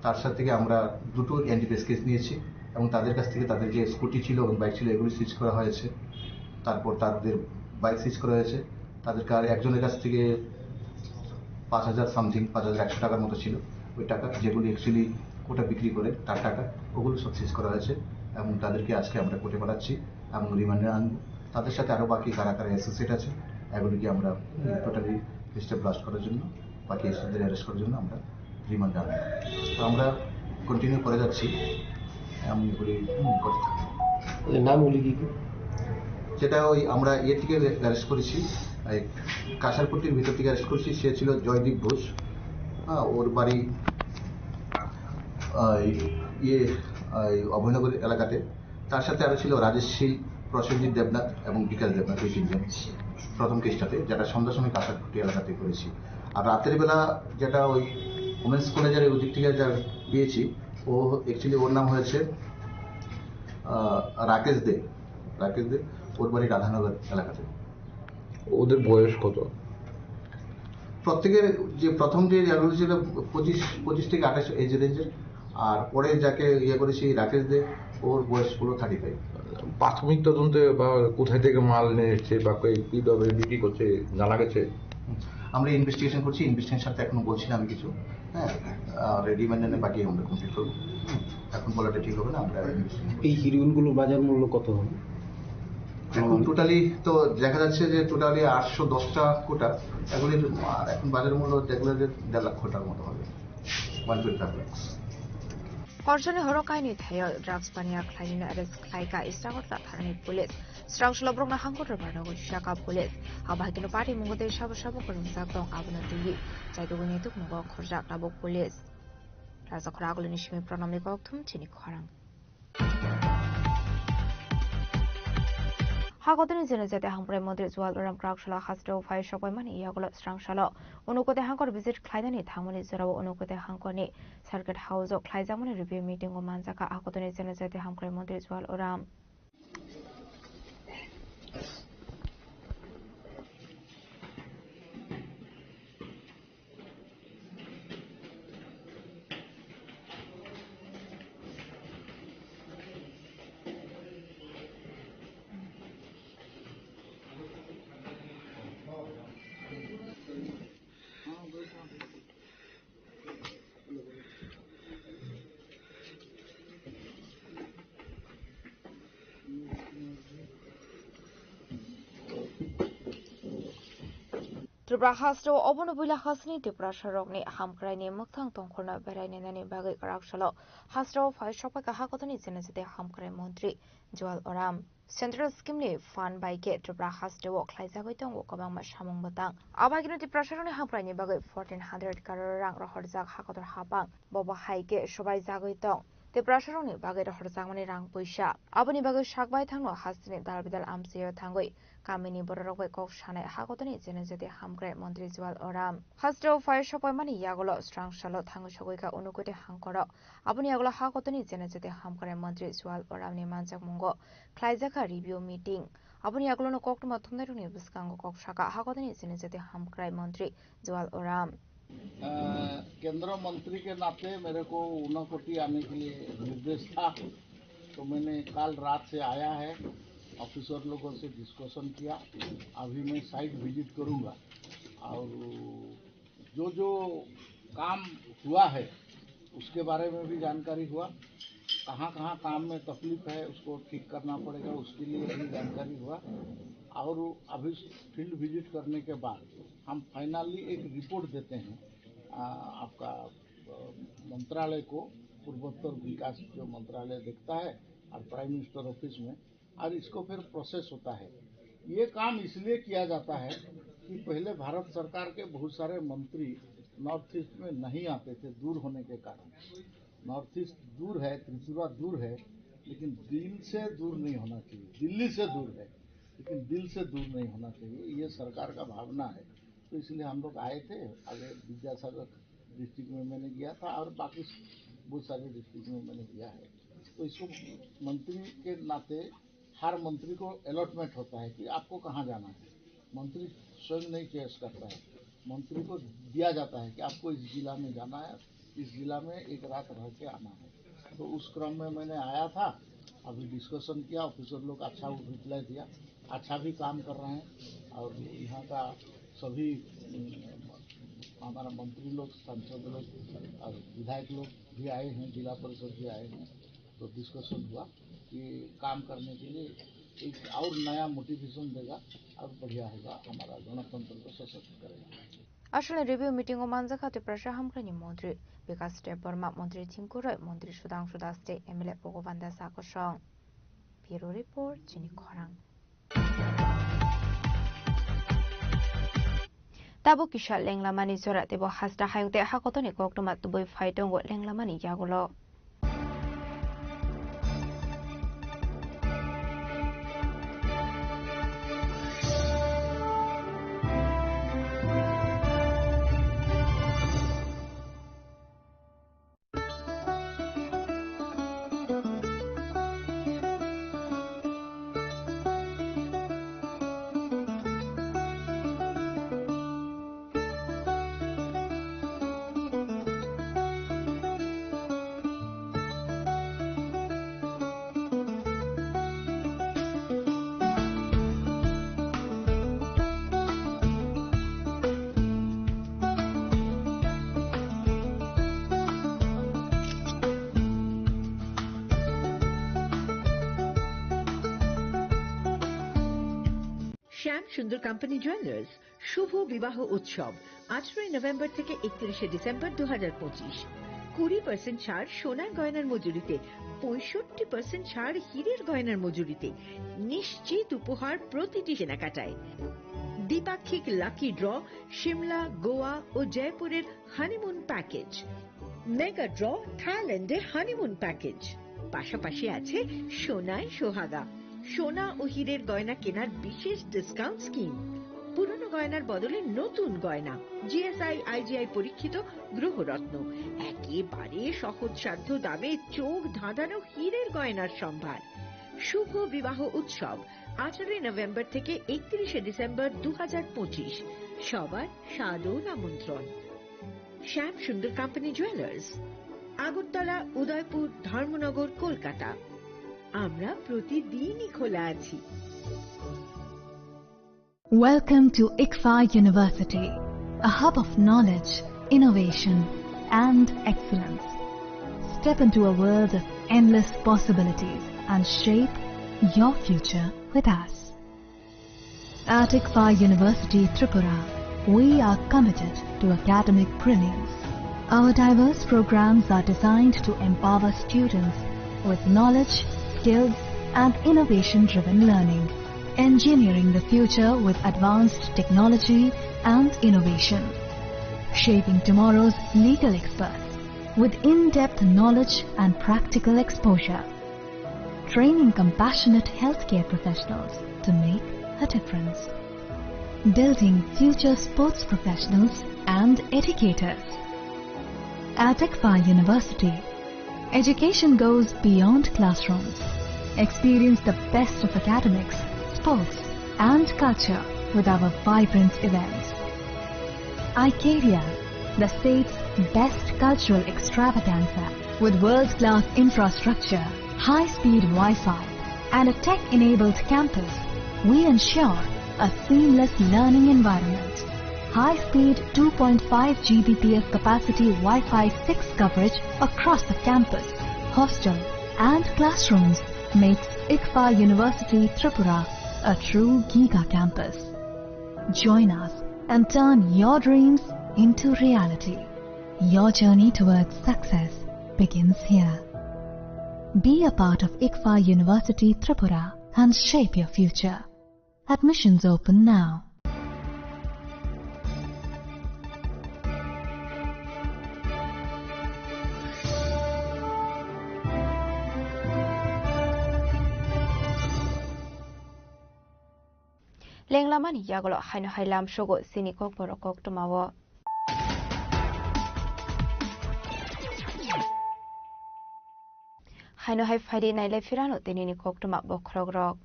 তার সাথে থেকে আমরা দুটো এনডিপিএস কেস নিয়েছি এবং তাদের কাছ থেকে তাদের যে স্কুটি ছিল এবং বাইক ছিল, এগুলি সিজ করা হয়েছে। তারপর তাদের বাইক সিজ করা হয়েছে। তাদের কার একজনের কাছ থেকে পাঁচ হাজার সামথিং, পাঁচ হাজার একশো টাকার মতো ছিল ওই টাকা, যেগুলি অ্যাকচুয়ালি কোটা বিক্রি করে তার টাকা, ওগুলো সব সিজ করা হয়েছে এবং তাদেরকে আজকে আমরা কোর্টে পাঠাচ্ছি এবং রিমান্ডে আনবো। তাদের সাথে আরও বাকি কারা কারা অ্যাসোসিয়েট আছে, এগুলিকে আমরা টোটালি লিস্টে ব্লাস্ট করার জন্য, বাকি অ্যাসোসিয়েটদের অ্যারেস্ট করার জন্য আমরা রিমান্ডে আনবো। তো আমরা কন্টিনিউ করে যাচ্ছি, এমন করে, হুম, করতে থাকবো। ওদের নামগুলি কি কি? যেটা ওই আমরা ইয়ে থেকে অ্যারেস্ট করেছি, এই কাছারপট্টির ভিতর থেকে অ্যারেস্ট করেছি, সে ছিল জয়দীপ ঘোষ। হ্যাঁ, ওর বাড়ি, আহ, এই ইয়ে, এই অভয়নগর এলাকাতে। তার সাথে আরো ছিল রাজেশ শীল, প্রসেনজিৎ দেবনাথ এবং বিকাশ দেবনাথ, এই তিনজন প্রথম কেসটাতে, যেটা সন্ধ্যার সময় কাছারপট্টি এলাকাতে করেছি। আর রাতের বেলা যেটা ওই ওমেন্স কলেজের ওই দিক থেকে যা পেয়েছি, ও অ্যাকচুয়ালি ওর নাম হয়েছে, আহ, রাকেশ দে। রাকেশ দে, ওর বাড়ি রাধানগর এলাকাতে। ওদের বয়স কত? প্রত্যেকের যে প্রথম যে ইয়াগুলো ছিল পঁচিশ, পঁচিশ থেকে আঠাশ এজ রেঞ্জের। আর পরে যাকে ইয়ে করেছি রাকেশ দে, ওর বয়স হলো থার্টি ফাইভ। প্রাথমিক তদন্তে বা কোথায় থেকে মাল নিয়ে এসছে বা কে কিভাবে বিক্রি করছে জানা গেছে? হুম, আমরা ইনভেস্টিগেশন করছি, ইনভেস্টিগেশন সাথে এখনো বলছি না আমি কিছু। হ্যাঁ, রিমান্ড নিয়ে বাকি আমরা কমপ্লিট করবো। হুম, এখন বলাটা ঠিক হবে না, আমরা ইনভেস্টিগেশন করছি। এই হিরোইনগুলোর বাজার মূল্য কত হবে? এখন টোটালি তো দেখা যাচ্ছে যে টোটালি আটশো দশটা কোটা, এগুলির, আহ, এখন বাজার মূল্য দেখলে যে দেড় লক্ষ টাকার মতো হবে, one point five lakh. Korsani horo kaini thaio drugs paniya khlainino arrest khlaika Israngotla thanani police. Srangsolo borokno hangkor rwmano saka police. Abo hai kheno party mungo tei sabo sabo kwrwngjak tong abono twiwi chaitugwini tukmungo khorjak tabuk police. Rajakhora agulini simi Pranamni kokthum chini khorang. Hakotorni Janajati Hamkrai Montri Jual Oram Kraksalo hasteo phai sokbaimani yagulo Srangsalo Unukoti Hangkor visit khlainani thangmani jorao Unukoti Hangkorni Circuit House o khlaijakmani review meeting o manjakha Hakotorni Janajati Hamkrai Montri Jual Oram. Tripura hasteo obono buila hasteni Tiprasarokni hamkraini mwkhang tongkhorno berai nainani bagwi kwraksalo hasteo phai sokphaikha Hakotorni Janajati Hamkrai Montri Jual Oram. Central scheme ni fund bai khe Tripura hasteo khlaijagwi tongo kwbangma samung bwtang. Abo hai kheno Tiprasarokni hamkraini bagwi fourteen hundred crore rang rohorjak Hakotor hapang. Bobo hai khe sobai jagwi tong Tiprasarokni bagwi rohorjakmani rang puisa. Aboni bagwi sak baithangno hasteni dal bidal amchaio thangwi kamini bororok bai kok sanai Hakotorni Janajati Hamkrai Montri Jual Oram. Hasteo phai sokpaimani yagulo Srangsalo thangwi sogwikha Unukoti Hangkoro. Aboni yagulo Hakotorni Janajati Hamkrai Montri Jual Oramni manjakmungo khlaijakha review meeting. Aboni yagulono koktwma thumnairokni bwskango kok sakha Hakotorni Janajati Hamkrai Montri Jual Oram. अ, केंद्र मंत्री के नाते मेरे को ऊनाकोटी आने के लिए निर्देश था, तो मैंने कल रात से आया है, ऑफिसर लोगों से डिस्कशन किया। अभी मैं साइट विजिट करूंगा और जो जो काम हुआ है उसके बारे में भी जानकारी हुआ, कहाँ कहाँ काम में तकलीफ है उसको ठीक करना पड़ेगा, उसके लिए भी जानकारी हुआ। और अभी फील्ड विजिट करने के बाद हम फाइनली एक रिपोर्ट देते हैं, आ, आपका, अ, मंत्रालय को, पूर्वोत्तर विकास जो मंत्रालय देखता है और प्राइम मिनिस्टर ऑफिस में, और इसको फिर प्रोसेस होता है। ये काम इसलिए किया जाता है कि पहले भारत सरकार के बहुत सारे मंत्री नॉर्थ ईस्ट में नहीं आते थे, दूर होने के कारण। नॉर्थ ईस्ट दूर है, त्रिपुरा दूर है, लेकिन दिल से दूर नहीं होना चाहिए। दिल्ली से दूर है, लेकिन दिल से दूर नहीं होना चाहिए, ये सरकार का भावना है। तो इसलिए हम लोग आए थे। आगे विद्यासागर डिस्ट्रिक्ट में मैंने गया था और बाकी बहुत सारे डिस्ट्रिक्ट में मैंने गया है। तो इसको मंत्री के नाते हर मंत्री को अलॉटमेंट होता है कि आपको कहाँ जाना है। मंत्री स्वयं नहीं चॉइस करता है, मंत्री को दिया जाता है कि आपको इस जिला में जाना है, इस जिला में एक रात रह के आना है। तो उस क्रम में मैंने आया था, अभी डिस्कशन किया, ऑफिसर लोग अच्छा रिप्लाई दिया, अच्छा भी काम कर रहे हैं। और यहाँ का सभी, उम, हमारा मंत्री लोग, सांसद लोग और विधायक लोग भी आए हैं, जिला परिषद भी आए हैं, तो डिस्कशन हुआ कि काम करने के लिए एक और नया मोटिवेशन देगा और बढ़िया होगा, हमारा गणतंत्र को सशक्त करेगा। Aswlni review meeting o manjakha Tiprasa Hamkraini Montri Bikas Debbarma, Montri Thimku Roy, Montri Sudhangshu Das tei M L A Bhagwan Das Akosong. Bureau Report, chini khorang. Tabuk kisa lenglamani jora teibo hasta hayung tei hakotoni koktwma tubui phai tongo lenglamani yagulo. শ্যাম সুন্দর company jewellers শুভ বিবাহ উৎসব, আঠারোই নভেম্বর থেকে একত্রিশে ডিসেম্বর দু হাজার পঁচিশ। কুড়ি পার্সেন্ট ছাড় সোনার গয়নার মজুরিতে, পঁয়ষট্টি পার্সেন্ট ছাড় হীরের গয়নার মজুরিতে, নিশ্চিত উপহার প্রতিটি কেনাকাটায়। দ্বিপাক্ষিক লাকি ড্র, সিমলা, গোয়া ও জয়পুরের হানিমুন প্যাকেজ। মেগা ড্র, থাইল্যান্ডে হানিমুন প্যাকেজ। পাশাপাশি আছে সোনায় সোহাগা, সোনা ও হীরের গয়না কেনার বিশেষ ডিসকাউন্ট স্কিম। পুরনো গয়নার বদলে নতুন গয়না, জিএসআই, আইজিআই পরীক্ষিত গ্রহরত্ন, একেবারে সহজসাধ্য দামে চোখ ধাঁধানো হীরের গয়নার সম্ভার। শুভ বিবাহ উৎসব, আঠারোই নভেম্বর থেকে একত্রিশে ডিসেম্বর দু হাজার পঁচিশ। সবার সাদর আমন্ত্রণ। শ্যাম সুন্দর কোম্পানি জুয়েলার্স, আগরতলা, উদয়পুর, ধর্মনগর, কলকাতা। আমরা প্রতিদিনই খোলা আছি। Welcome to ICFAI University, a hub of knowledge, innovation, and excellence. Step into a world of endless possibilities and shape your future with us. At ICFAI University Tripura, we are committed to academic brilliance. Our diverse programs are designed to empower students with knowledge, skills, and innovation-driven learning, engineering the future with advanced technology and innovation, shaping tomorrow's legal experts with in-depth knowledge and practical exposure, training compassionate healthcare professionals to make a difference, building future sports professionals and educators. At ICFAI University, education goes beyond classrooms. Experience the best of academics, sports, and culture with our vibrant events. Icaria, the state's best cultural extravaganza, with world-class infrastructure, high-speed Wi-Fi, and a tech-enabled campus, we ensure a seamless learning environment. High-speed two point five G B P S capacity Wi-Fi six coverage across the campus, hostel, and classrooms makes ICFAI University Tripura a true giga campus. Join us and turn your dreams into reality. Your journey towards success begins here. Be a part of ICFAI University Tripura and shape your future. Admissions open now. Lenglamani yagulo haino hai lamsogo chini kokborok koktwmao. Haino hai phaidi nailai phirano tinini koktwma bokhorokrok.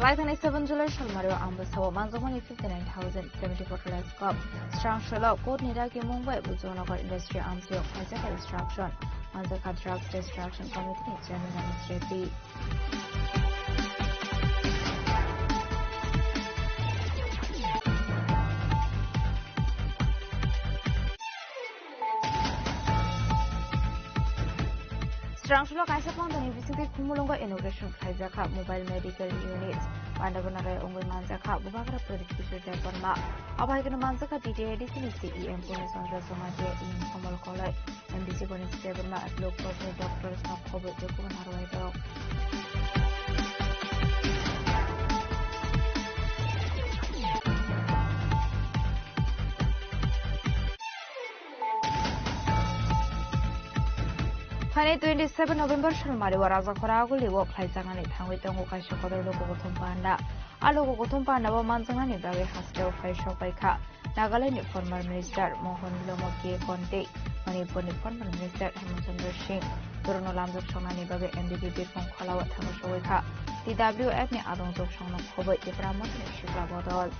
Laithani seven July salmario Ambasao manjakmani fifty nine thousand seventy four telescope. Srang selo court ni ragi Mumbai Bujanagar Industry amsio kaisa construction. Manjakha Drugs Destruction Committee ni Chairman Ramesh Reddy. Srangsulo kaisa pandani bisingtwi Khumulwngo inauguration khlaijakha mobile medical unit. Pandabo narai wngwi manjakha Bubagra Pradeep Kishore Debbarma. Abo hai kheno manjakha D T A D C ni C E M Purna Chandra Jamatia, E M Kamal Kolai, M D C Ganesh Debbarma, Lok Bhavan Doctors no khobwi tei kubun harwai rok. Phainai twenty seven November salmari o Rajakhora Aguli o khlaijaknani thangwi tongo kaisa kotor logo gothom panda. A logo gothom panda o manjaknani bagwi hasteo phai sok bai kha Nagaland ni former minister Mohan Lomo K Konte, Manipur ni former minister Hemant Chandra Singh. Borokno lamjak songnani bagwi N D P birkhong khola o thango sogwi kha. T W F ni adong jok songno khobwi Tipra Motha ni sikla bodol.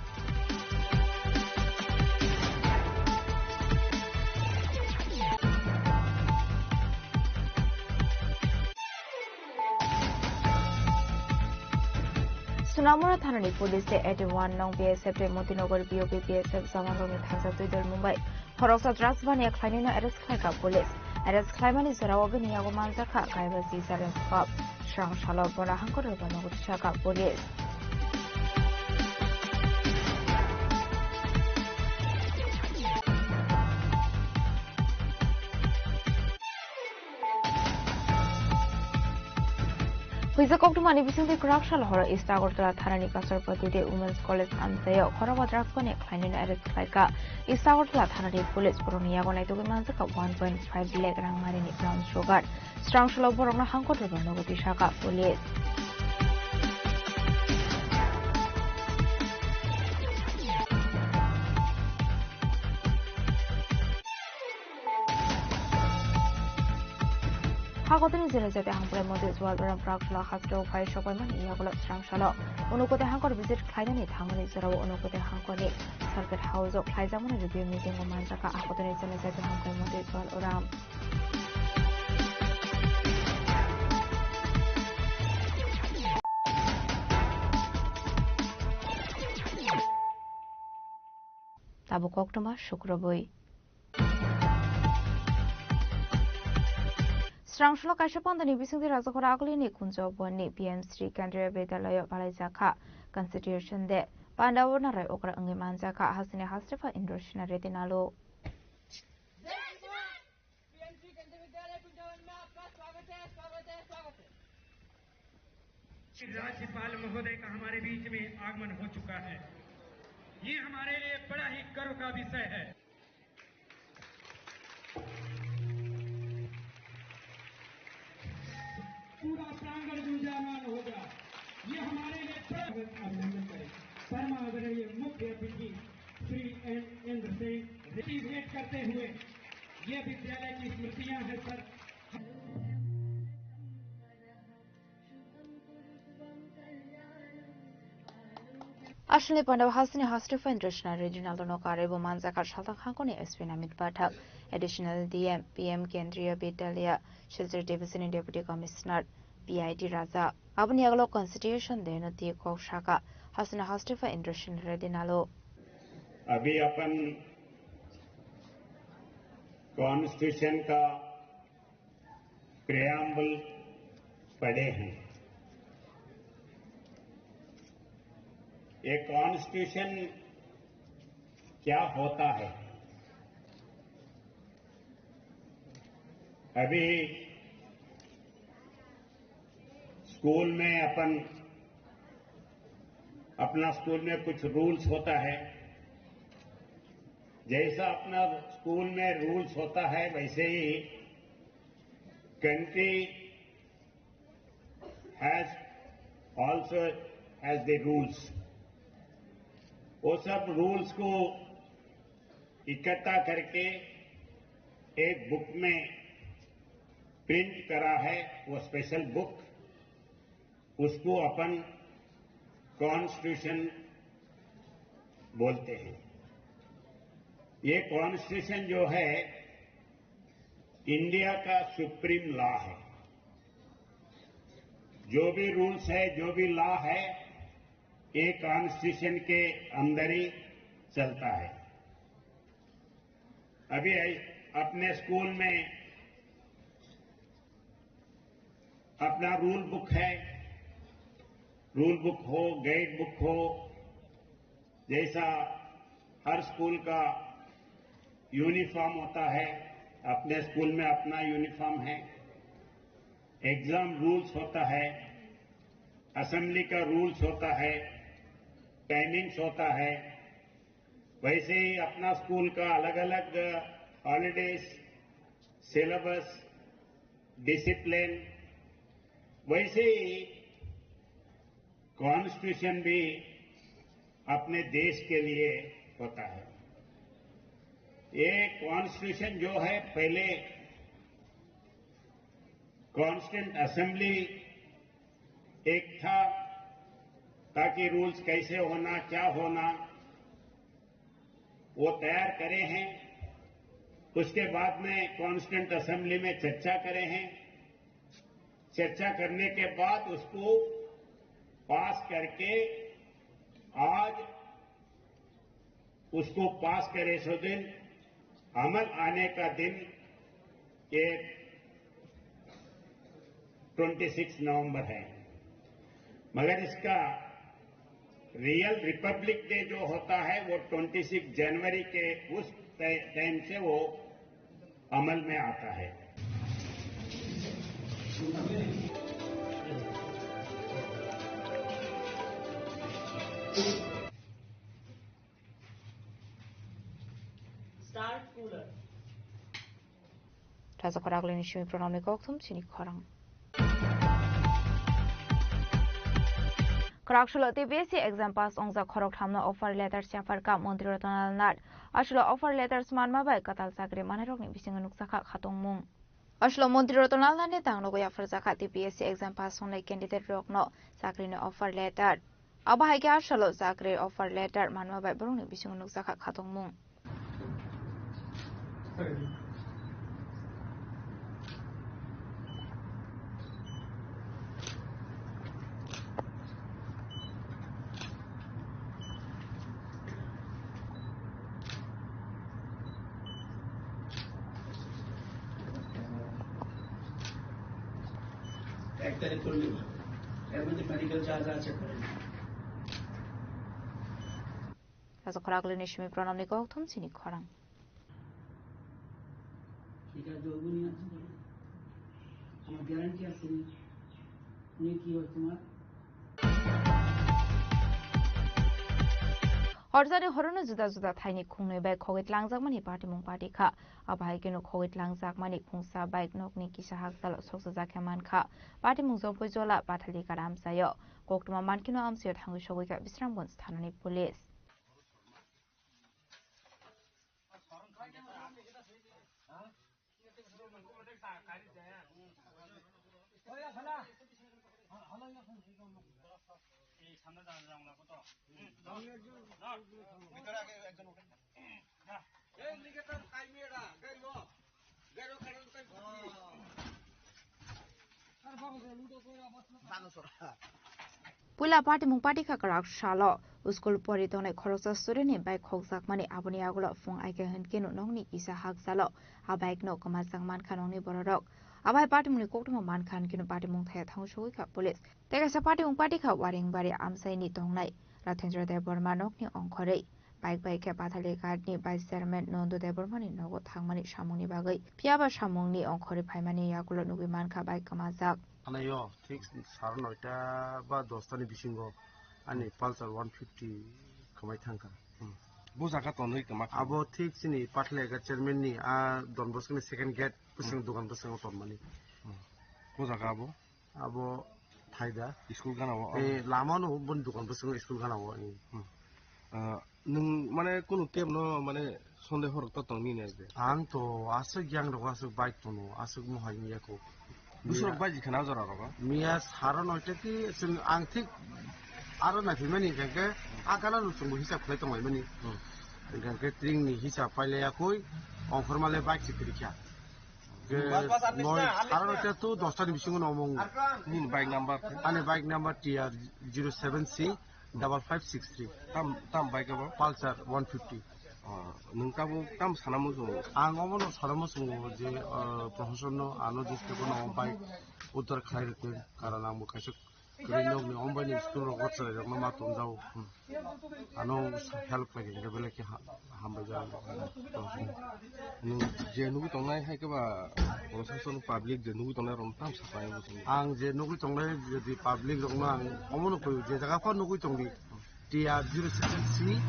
Sonamura thanani police tei eighty one nong B S F tei Motinagar B O P B S F jawan rokni thansa twi dol Mumbai. Khoroksa drugs baniya khlainino arrest khlaikha police. Arrest khlaimani jorao bini yago manjakha kaiba sisa rest pub. Srang salo bono hangkor rwbano tisakha police. Huijak koktwmani bisingtwi kwrak sal horo East Agartala thanani Kasarpati tei Women's College amchaio khorokba drugs baniya khlainino arrest khlaikha. East Agartala thanani police borokni yago naitugwi manjakha one point five lakh rangmarini brown sugar. Srang salo borokno hangkor rwbano tisakha police. Hakotini jora jati hamkrai montri Jual Oram Prakshala hasteo phai sokbaimani yagulo srang salo Unukoti hangkor visit khlainani thangmani jorao Unukoti hangkorni circuit house o khlaijakmani review meeting o manjakha hakotini jora jati hamkrai montri Jual Oram. Tabuk koktwma sukrubwi. Srangsulo kaisa pandani bisingtwi Rajakhora Agulini Kunjo Bonni P M Sri Kendriya Vidyalaya balaijakha Constitution Day. Pandao narai okra wngwi manjakha hasteni hastepha Indrasena Reddy Nalu. PMC केंद्रीय विद्यालय कुंजावन में आपका स्वागत है, स्वागत है, स्वागत है। राज्यपाल महोदय का हमारे बीच में आगमन हो चुका है। ये हमारे लिए बड़ा ही गर्व का विषय है। पूरा प्रांगण गुंजायमान होगा। ये हमारे लिए बड़ा अभिनंदन करें। परम आदरणीय मुख्य अतिथि श्री एन इंद्र सिंह, वेट करते हुए ये विद्यालय की स्मृतियां हैं sir. Aswlni pandao hasteni hasteo Indrasena Reddy Nalu no karwi bo manjakha salthang hangkoni S P Namit Pathak, Additional D M, P M Kendriya Vidyalaya, Silchar Division ni Deputy Commissioner P I T Raja. Aboni yagulo Constitution Day no twi kok sakha hasteni hasteo Indrasena Reddy Nalu. अभी अपन कॉन्स्टिट्यूशन का प्रेएम्बल पढ़े हैं। ये कॉन्स्टिट्यूशन क्या होता है? अभी स्कूल में अपन, अपना स्कूल में कुछ रूल्स होता है, जैसा अपना स्कूल में रूल्स होता है वैसे ही country has also has the rules। वो सब रूल्स को इकट्ठा करके एक बुक में प्रिंट करा है, वो स्पेशल बुक, उसको अपन कॉन्स्टिट्यूशन बोलते हैं। ये कॉन्स्टिट्यूशन जो है, इंडिया का सुप्रीम लॉ है। जो भी रूल्स है, जो भी लॉ है, ये कॉन्स्टिट्यूशन के अंदर ही चलता है। अभी ऐ-, अपने स्कूल में अपना रूल बुक है, रूल बुक हो, गाइड बुक हो, जैसा हर स्कूल का यूनिफॉर्म होता है, अपने स्कूल में अपना यूनिफॉर्म है, एग्जाम रूल्स होता है, असेंबली का रूल्स होता है, टाइमिंग्स होता है, वैसे ही अपना स्कूल का अलग-अलग हॉलीडेज, सिलेबस, डिसिप्लिन, वैसे ही कॉन्स्टिट्यूशन भी अपने देश के लिए होता है। ये कॉन्स्टिट्यूशन जो है, पहले कॉन्स्टिट्यूंट असेंबली एक था, ताकि रूल्स कैसे होना, क्या होना, वो तैयार करे हैं। उसके बाद में कॉन्स्टिट्यूंट असेंबली में चर्चा करे हैं। चर्चा करने के बाद उसको पास करके आज उसको पास करे, सो दिन अमल आने का दिन ये ट्वेंटी सिक्स नवंबर है, मगर इसका रियल रिपब्लिक डे जो होता है, वो ट्वेंटी सिक्स जनवरी के उस टाइ-, टाइम से वो अमल में आता है। Star Cooler. Raja Khorokhlini simi pranamni kokthum chini khorang. Kwraksalo T P S C exam pass wngjak khoroktham no offer letter chapharkha Montri Ratan Lal Nath. Aswklo offer letters manma bai kwtal chakri mannairokni bisingo nukjakha khatungmung. Aswklo Montri Ratan Lal Nath ni tangnogo yapharjakha T P S C exam pass wngnai candidate rokno chakrini offer letter. Abo hai khe aswklo chakri offer letter manma bai borokni bisingo nukjakha khatungmung. এক তারিখ করলে, এর মধ্যে মেডিকেল যা যা আছে করে নিন। Raja Khorokhlini simi pranamni kokthum chini khorang. ঠিক আছে, ওগুলো নিয়ে আসতে পারো। আমার গ্যারান্টি আছে। উনি কি হয় তোমার? Horjani horono juda juda thaini khungnwi bai khogwi tlangjakmani patimung pati kha. Abo hai kheno khogwi tlangjakmani khungsa bike nokni kisa hakchalo sokchajak khe mankha. Patimung Jompui Jola Pathali Kara amchaio. Koktwma mankheno amchaio thangwi sogwi kha Bisramganj thanani police. Puila patimung pati kha kwrak salo school pori tongnai khoroksa student ni bike khokjakmani, aboni yagulo phung ai khe hinkhe nokni kisa hakchalo a bike no kwmajak mankha nokni bororok. Abai patimungni koktwma mankha hinkhe patimung thaya thango sogwi kha police. Tei kaisa patimung pati kha Waringbari amchaini tongnai Rathendra Debbarma nokni ongkhorwi. Bike bai khe Pathalighat ni Vice Chairman Nandu Debbarma ni nogo thangmani samungni bagwi. Phiya ba samungni ongkhorwi phaimani yagulo nugwi mankha bike kwmajak. Hanayo thik sara noita ba dosta ni bisingo ani Pulsar one fifty kwmai thangkha. Hmm. Bo jaga tonwi kwma kha. Abo thik chini Pathalighat Chairman ni a Don Bosco ni second gate bwswng, hmm, dogan bwskango tonmani. Hmm. Bo jaga abo? Abo thaida. School gana o? Eh, lama no boni dogan bwskango school gana o, eh. Hmm. Ah, nwng mane kunu kebo no mane sonde horok to tong nini age? Ang to aswk yang rogo aswk bike tono, aswk mohai wngya kho. Bwswk bike khana jora rogo? Miya sara noita ki chwng ang thik aro naiphaimani hwnkhe a gana no chwngbo hisab khlai tonglaimani. Hmm. Hwnkhe tring ni hisab pailaiya khui, ongkhorma le bike se kwrwikha. Ke noi, sara noita to dosta ni bisingo no omo wngo. Nini bike number? Ani bike number T R zero seven C double five six three. Tam, tam bike abo? Pulsar one fifty. Oh, nwng tabuk tam sana muchungo? Ang omono sana muchungo je, ah, profession no ano je step no bike uddar khlai rwtwi, karon ang bo kaisa kwrwi nokni omo bai ni school rogo chwrai rokno ma tonjao. Ano help khlai khe belai khe ha-, hambai jak. Nwng je nugwi tongnai hai khe ba prosason public je nugwi tongnai rok tam sapai bo tongo. Ang je nugwi tongnai jodi public rokno ang omono koi je jaga pha nugwi tongdi. T R zero six C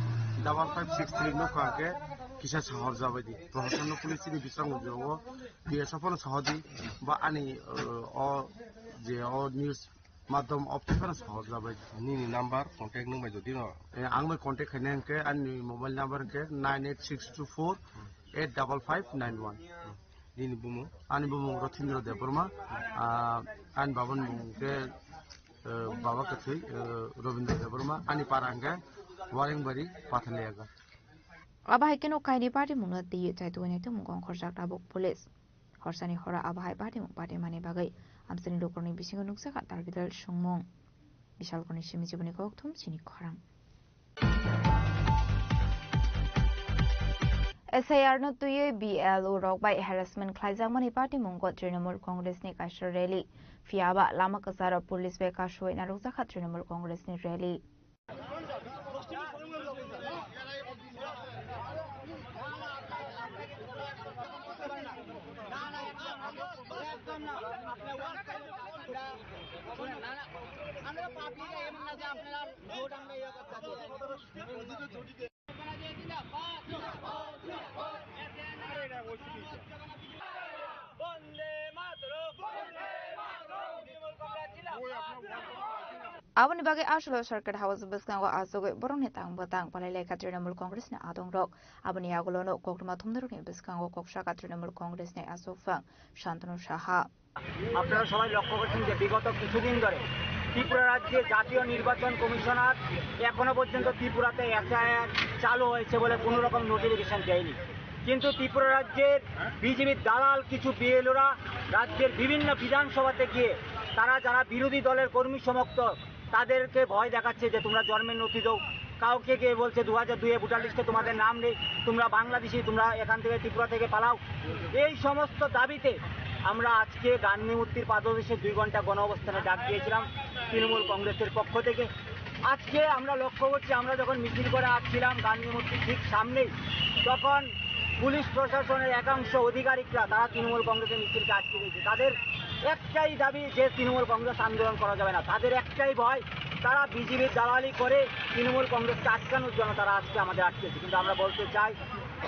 double five six three nokha khe kisa sahor jabai di. Prosason no police ni bisang ujo o T S O phano sahodi ba ani, uh, o je o news madhyam of phano sahor jabai di. Nini number contact nung bai jodi no. Eh, ang bai contact khainai hwnkhe ani mobile number hwnkhe nine eight six two four eight double five nine one. Nini bumung? Ani bumung Rothindra Debbarma. Ah, ani babani bumung hwnkhe, eh, Baba Kathwi, eh, Robindra Debbarma. Ani para hwnkhe Warengbari, Pathaliaga. Abo hai kheno kaini party mungno twi chaituknai tongmung kong khorjak tabuk police. Horsani horo abo hai party mung party mani bagwi amsani lukurokni bisingo nukjakha tal bidal songmung. Bishalkoni simi jiboni kokthum chini khorang. S I R no twiwi B L O rok bai harassment khlaijakmani party mungo Trinamool Congress ni kaisa rally. Phiyaba lama kwcharo police bai kasuwi narwkjakha Trinamool Congress ni rally. Aboni bagwi aswk circuit house bwskango achugwi borokni tang bwtang palai laikha Trinamool Congress ni adongrok. Aboni yagulono koktwma thumnarokni bwskango kok sakha Trinamool Congress ni achukphang Shantanu Saha. আপনারা সবাই লক্ষ্য করছেন যে বিগত কিছুদিন ধরে ত্রিপুরা রাজ্যে জাতীয় নির্বাচন কমিশনার এখনো পর্যন্ত ত্রিপুরাতে এসআইআর চালু হয়েছে বলে কোনো রকম নোটিফিকেশন দেয়নি। কিন্তু ত্রিপুরা রাজ্যের বিজেপির দালাল কিছু বিএলওরা রাজ্যের বিভিন্ন বিধানসভাতে গিয়ে তারা যারা বিরোধী দলের কর্মী সমর্থক, তাদেরকে ভয় দেখাচ্ছে যে তোমরা জন্মের নথি দাও। কাউকে কে বলছে দু হাজার দুই এ ভোটার লিস্টে তোমাদের নাম নেই, তোমরা বাংলাদেশি, তোমরা এখান থেকে ত্রিপুরা থেকে পালাও। এই সমস্ত দাবিতে আমরা আজকে গান্ধী মূর্তির পাদদেশে দুই ঘন্টা গণ অবস্থানে ডাক দিয়েছিলাম তৃণমূল কংগ্রেসের পক্ষ থেকে। আজকে আমরা লক্ষ্য করছি, আমরা যখন মিছিল করে আসছিলাম গান্ধী মূর্তির ঠিক সামনেই, তখন পুলিশ প্রশাসনের একাংশ আধিকারিকরা তারা তৃণমূল কংগ্রেসের মিছিলকে আটকে দিয়েছে। তাদের একটাই দাবি যে তৃণমূল কংগ্রেস আন্দোলন করা যাবে না, তাদের একটাই ভয়, তারা বিজেপির দালালি করে তৃণমূল কংগ্রেসকে আটকানোর জন্য তারা আজকে আমাদের আটকেছে। কিন্তু আমরা বলতে চাই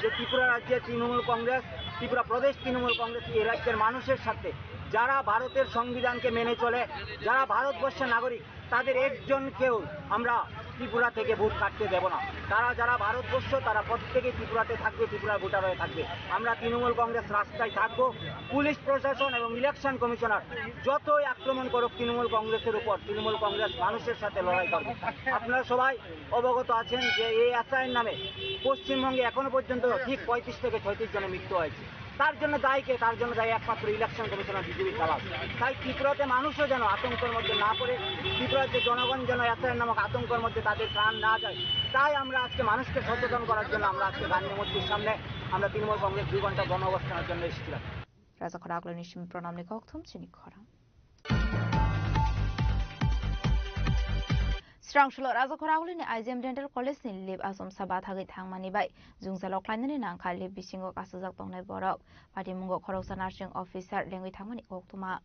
যে ত্রিপুরা রাজ্যে তৃণমূল কংগ্রেস, ত্রিপুরা প্রদেশ তৃণমূল কংগ্রেস এই রাজ্যের মানুষের সাথে, যারা ভারতের সংবিধানকে মেনে চলে, যারা ভারতবর্ষের নাগরিক, তাদের একজনকেও আমরা ত্রিপুরা থেকে ভোট কাটতে দেব না। তারা যারা ভারতবর্ষ, তারা প্রত্যেকেই ত্রিপুরাতে থাকবে, ত্রিপুরার ভোটার হয়ে থাকবে। আমরা তৃণমূল কংগ্রেস রাস্তায় থাকবো। পুলিশ প্রশাসন এবং ইলেকশন কমিশনার যতই আক্রমণ করুক তৃণমূল কংগ্রেসের উপর, তৃণমূল কংগ্রেস মানুষের সাথে লড়াই করবে। আপনারা সবাই অবগত আছেন যে এই এসআইআর নামে পশ্চিমবঙ্গে এখনো পর্যন্ত ঠিক পঁয়ত্রিশ থেকে ছয়ত্রিশ জনের মৃত্যু হয়েছে। তার জন্য দায়ী কে? তার জন্য দায়ী একমাত্র ইলেকশন কমিশনার বিজেপির দালাল। তাই ত্রিপুরাতে মানুষও যেন আতঙ্কের মধ্যে না পড়ে, ত্রিপুরার যে জনগণ যেন এসআইআর নামক আতঙ্কের মধ্যে তাদের প্রাণ না যায়, তাই আমরা আজকে মানুষকে সচেতন করার জন্য আমরা আজকে গান্ধী মূর্তির সামনে আমরা তৃণমূল কংগ্রেস দুই ঘন্টা গণ অবস্থানের জন্য এসেছিলাম। Rajakhor Agulini simi pranamni kokthum chini khorang. Srangsulo Rajakhor Agulini I G M Dental College ni lip asomsa bathagwi thangmani bai jwngjalo klainani nangkha lip bisingo kasajak tongnai borok. Patimungo khoroksa nursing officer lengwi thangmani koktwma.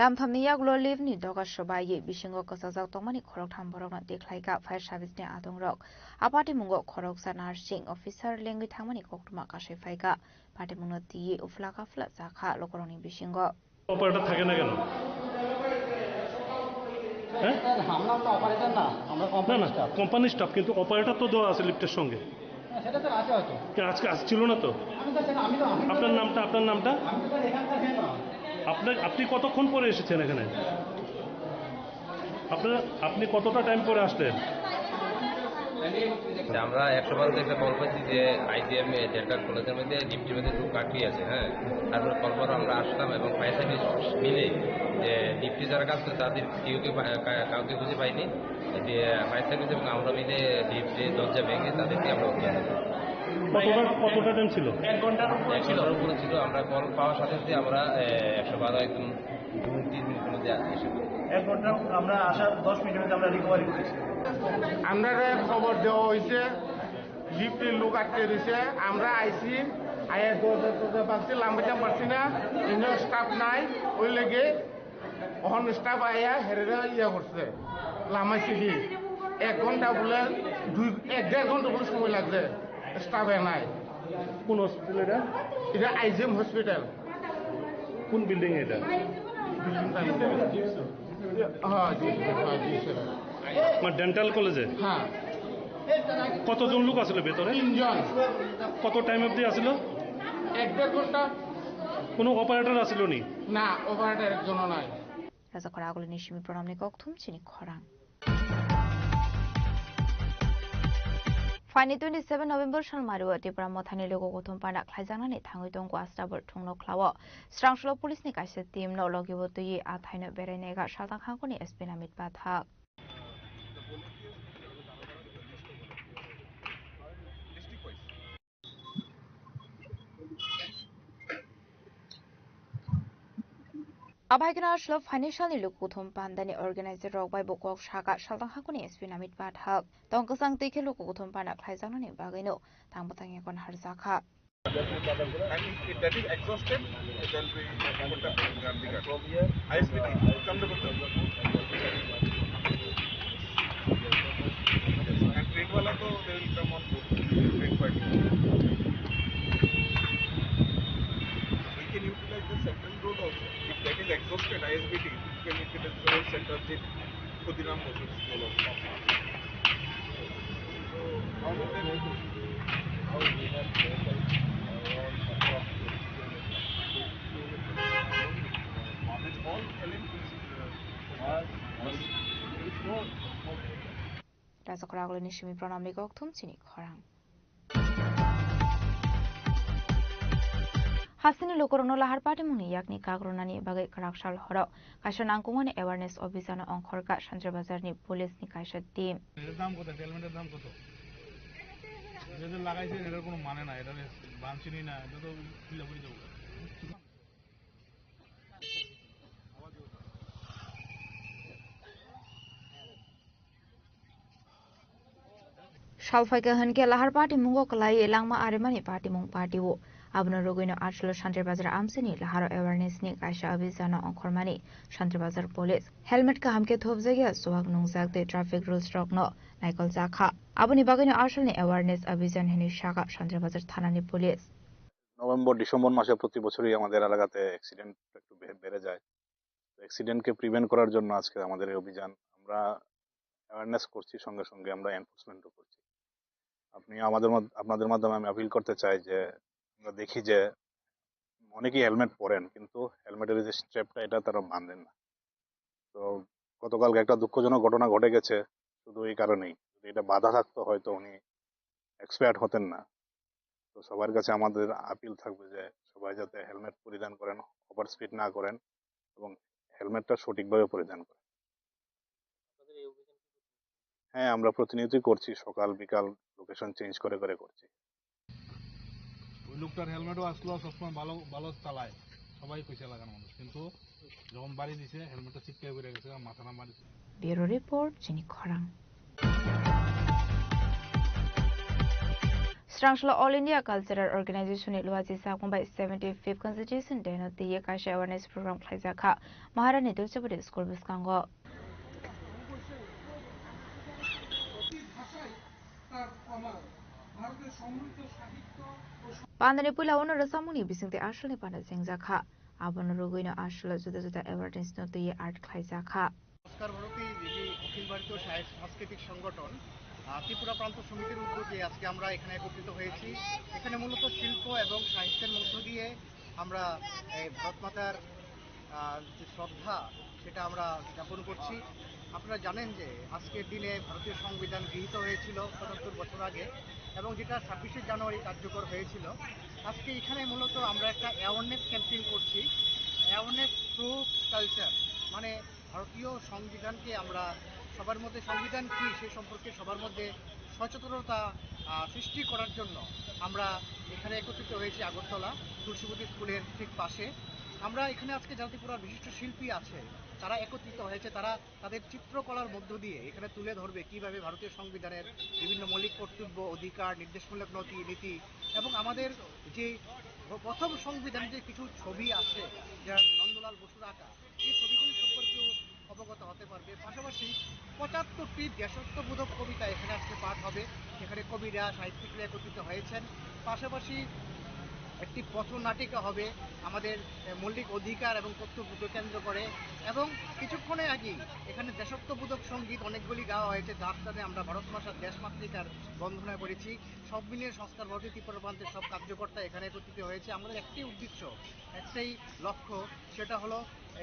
Tamthamni yagulo lip ni doga swbaiwi bisingo kwchajak tongmani khoroktham borokno tikhlaikha fire service ni adongrok. A patimungo khoroksa nursing officer lengwi thangmani koktwma kasui phaikha. Patimungno twiwi uphla kaphla chakha lukurokni bisingo. Operator থাকে না কেন? হ্যাঁ? স্যার, আমরা তো অপারেটর না, আমরা না, কোম্পানি না, স্টাফ। কোম্পানি স্টাফ, কিন্তু অপারেটর তো দেওয়া আছে লিফটের সঙ্গে। না, সেটা স্যার আছে হয়তো। কে আজকে আজ ছিল না তো? আমি তো স্যার, আমি তো, আমি তো আপনার নামটা, আপনার নামটা? আমি তো স্যার এখানকার হেড না। আপনার, আপনি কতক্ষণ পরে এসেছেন এখানে? আপনার, আপনি কতটা টাইম পরে আসলেন? আচ্ছা, আমরা একশো বারোতে একটা কল পাইছি যে আইজিএম ডেন্টাল কলেজের মধ্যে লিফটের মধ্যে লোক আটকে আছে, হ্যাঁ। তারপরে কল করার আমরা আসলাম এবং ফায়ার সার্ভিস মিলে যে লিফটে যারা কাজ করে তাদের কেউকে পা-, কা-, কাউকে খুঁজে পাইনি। যে ফায়ার সার্ভিস এবং আমরা মিলে লিফটে দরজা ভেঙে তাদেরকে আমরা উদ্ধার করি। কতটা, কতটা টাইম ছিল? এক ঘন্টার উপরে এক ছিল। ঘন্টার উপরে ছিল। আমরা কল পাওয়ার সাথে সাথে আমরা, এ, একশো বারো একদম দুই তিন মিনিটের মধ্যে এসে পড়ি। এক ঘন্টা, আমরা আসার দশ মিনিটের মধ্যে আমরা রিকভারি করেছি। আমরা খবর দেওয়া হয়েছে, লিফটে লোক আটকে রয়েছে। আমরা আইছি, আয়া দরজা টরজা ভাঙছি, লাম্বাইতাম পারছি না, ইনো স্টাফ নাই, ওই লেগে অখন স্টাফ আয়া হেরেরা ইয়া করছে, লামাইছে কি এক ঘন্টা বলে, দুই, এক দেড় ঘন্টা বলে সময় লাগছে, স্টাফ এ নাই। কোন হসপিটাল এটা? এটা আইজিএম হসপিটাল। কোন বিল্ডিং এটা? হ্যাঁ, জি, জি, জি, স্যার। মানে ডেন্টাল কলেজে? হ্যাঁ। কতজন লোক আছিল ভেতরে? তিনজন। কত টাইম অবধি আছিল? এক দেড় ঘন্টা। কোনো অপারেটর আছিল নি? না, অপারেটর একজনও নাই। Rajakhor Agulini simi Pranamni kokthum chini khorang. Phaini twenty seven November salmario Tipra Mothani logo kuthum panda khlaijaknani thangwi tongo Astabur thungno khlao. Srangsulo police ni kaisa team no logi bo twi a thaino berai naiga Saltang Hangkoni S P Namit Pathak. Abaikno aslo financial ni lukuthum pandani organizer rok bai bo kok saka Saltang Hangkoni S P Namit Pathak. Tong kwchang twi khe lukuthum panda khlaijaknani bagwino tang bwtang yakon harjakha. And if that is exhausted, then we put the Gandhi Ghat. I S B T, come to the And train wala to they will come on board. Train quite. We can utilize the central road also. If that is exhausted, I S B T, we can utilize the whole central road. Khudiram Mosque School also. So, how many, how we have total around approximately manage all L M Ps, uh, Rajakhor Agulini simi Pranamni kokthum chini khorang. Hasteni lukurokno lahar patimungni yakni kagrwnani bagwi kwrak sal horo kaisa nangkukmani awareness obhijano ongkhorkha Sanjarbazarni police ni kaisa team. এটার দাম কত? একটা হেলমেটের দাম কত? এটা যে লাগাইছে, এটার কোনো মানে নাই, এটা বানছিনি না, এটা তো খুলে পড়ে যাবো। Salphaikha hwnkhe lahar patimungo kwlaiwi langma arimani patimung patio. Abono rwgwino aswklo Sanjarbazar amchaini laharo awareness ni kaisa abhijano ongkhormani Sanjarbazar police. Helmet kaham khe thopjakya, chuwak nungjak tei traffic rules rokno naikol jakha. Aboni bagwino aswkni awareness abhijan hinwi sakha Sanjarbazar thanani police. November, December মাসে প্রতি বছরই আমাদের এলাকাতে অ্যাক্সিডেন্ট একটু বে-, বেড়ে যায়। তো অ্যাক্সিডেন্টকে প্রিভেন্ট করার জন্য আজকে আমাদের এই অভিযান। আমরা অ্যাওয়ারনেস করছি, সঙ্গে সঙ্গে আমরা এনফোর্সমেন্টও করছি। আপনি আমাদের মধ্য-, আপনাদের মাধ্যমে আমি আপিল করতে চাই যে আমরা দেখি যে অনেকেই হেলমেট পরেন, কিন্তু হেলমেটের যে স্ট্র্যাপটা, এটা তারা বাঁধেন না। তো গতকালকে একটা দুঃখজনক ঘটনা ঘটে গেছে শুধু এই কারণেই। যদি এটা বাধা থাকতো, হয়তো উনি এক্সপায়ার্ড হতেন না। তো সবার কাছে আমাদের আপিল থাকবে যে সবাই যাতে হেলমেট পরিধান করেন, ওভার স্পিড না করেন এবং হেলমেটটা সঠিকভাবে পরিধান করেন। হ্যাঁ, আমরা প্রতিনিয়তই করছি, সকাল বিকাল লোকেশন চেঞ্জ করে করে করছি। ওই লোকটার হেলমেটও আসলো, সবসময় ভালো, ভালো চালায়, সবাই পয়সা লাগানো মানুষ, কিন্তু যখন বাড়ি দিছে, হেলমেটটা ছিটকে পড়ে গেছে, আর মাথা না মারিছে। Bureau Report, Chini Khorang. Srangsulo All India Cultural Organization ni luachi sakmung bai seventy fifth Constitution Day no twiwi kaisa awareness program khlaijakha Maharani Dulchapuri School bwskango. Pandani puila uno rwchapmungni bisingtwi aswlni panda chengjakha. Abono rwgwino aswlo juda juda awareness no twiwi art khlaijakha. সংস্কার ভারতী, যেটি অখিল ভারতীয় সাহিত্য সাংস্কৃতিক সংগঠন, আহ, ত্রিপুরা প্রান্ত সমিতির উদ্যোগে আজকে আমরা এখানে একত্রিত হয়েছি। এখানে মূলত শিল্প এবং সাহিত্যের মধ্য দিয়ে আমরা এই ভারত মাতার, আহ, যে শ্রদ্ধা, সেটা আমরা জ্ঞাপন করছি। আপনারা জানেন যে আজকের দিনে ভারতীয় সংবিধান গৃহীত হয়েছিল পঁচাত্তর বছর আগে, এবং যেটা ছাব্বিশে জানুয়ারি কার্যকর হয়েছিল। আজকে এখানে মূলত আমরা একটা অ্যাওয়ারনেস ক্যাম্পেইন করছি। অ্যাওয়ারনেস থ্রু কালচার, মানে ভারতীয় সংবিধানকে আমরা সবার মধ্যে, সংবিধান কি সে সম্পর্কে সবার মধ্যে সচেতনতা আহ, সৃষ্টি করার জন্য আমরা এখানে একত্রিত হয়েছি আগরতলা তুলসীবতী স্কুলের ঠিক পাশে। আমরা এখানে আজকে যারা ত্রিপুরার বিশিষ্ট শিল্পী আছে, তারা একত্রিত হয়েছে, তারা তাদের চিত্রকলার মধ্য দিয়ে এখানে তুলে ধরবে কিভাবে ভারতীয় সংবিধানের বিভিন্ন মৌলিক কর্তব্য, অধিকার, নির্দেশমূলক নথি, নীতি এবং আমাদের যে প্রথম সংবিধানের যে কিছু ছবি আছে, যা নন্দলাল বসুর আঁকা, এই ছবিগুলি সম্পর্কেও অবগত হতে পারবে। পাশাপাশি পঁচাত্তরটি দেশাত্মবোধক কবিতা এখানে আজকে পাঠ হবে, যেখানে কবিরা, সাহিত্যিকরা একত্রিত হয়েছেন। পাশাপাশি একটি পথনাটিকা হবে আমাদের, এ, মৌলিক অধিকার এবং কর্তব্যকে কেন্দ্র করে। এবং কিছুক্ষণে আগেই এখানে দেশাত্মবোধক সঙ্গীত অনেকগুলি গাওয়া হয়েছে, যার সাথে আমরা ভারত মাতার দেশমাতৃকার বন্দনা করেছি। সব মিলিয়ে সংস্কার ভারতী ত্রিপুরা প্রান্তের সব কার্যকর্তা এখানে একত্রিত হয়েছে। আমাদের একটি উদ্দেশ্য, একটাই লক্ষ্য, সেটা হলো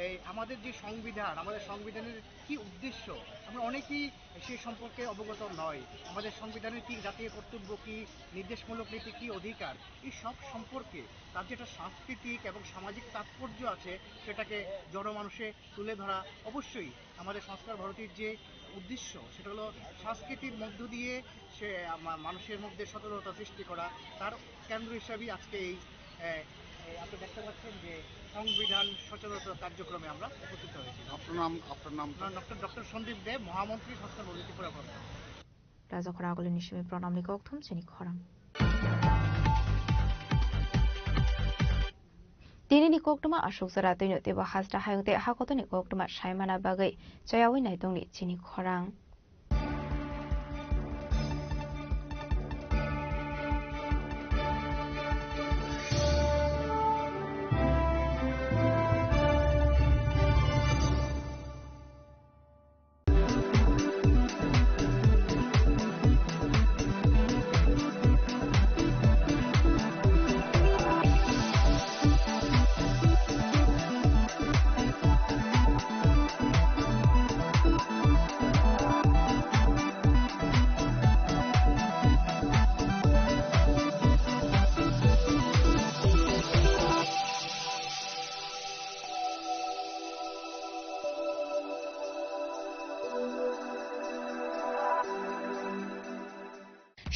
এই আমাদের যে সংবিধান, আমাদের সংবিধানের কি উদ্দেশ্য, আমরা অনেকেই সে সম্পর্কে অবগত নয়। আমাদের সংবিধানের কি জাতীয় কর্তব্য, কি নির্দেশমূলক নীতি, কি অধিকার, এই সব সম্পর্কে তার যেটা সাংস্কৃতিক এবং সামাজিক তাৎপর্য আছে, সেটাকে জনমানুষে তুলে ধরা অবশ্যই আমাদের সংস্কার ভারতীর যে উদ্দেশ্য, সেটা হলো সংস্কৃতির মধ্য দিয়ে সে আমা-, মানুষের মধ্যে সচেতনতা সৃষ্টি করা। তার কেন্দ্র হিসাবেই আজকে এই, এ, এই আপনি দেখতে পাচ্ছেন যে সংবিধান সচেতনতা কার্যক্রমে আমরা উপস্থিত হয়েছি। আপনার নাম, আপনার নাম? আমার নাম ডক্টর, ডক্টর সন্দীপ দে, মহামন্ত্রী সংস্কার ভারতী ত্রিপুরা কর্মসূচি। Rajakhor agulini simi pranamni kokthum chini khorang. Tinini koktwma aswk jora twino teibo hasta hayung tei hakotoni koktwma saimana bagwi chayawi naitongni chini khorang.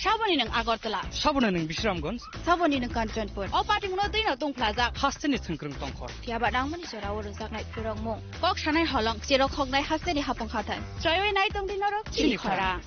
Saboni nwng Agartala. Saboni nwng Bisramganj. Saboni nwng Kanchanpur. O patimungno twino tungphlajak. Hasteni thwngkwrwng tongkhor. Phiyaba nangmani jorao rwjaknai phwrwngmung. Kok sanai holong, cherok hoknai hasteni hapung hathai. Choiwi nai tongdi norok chini khorang.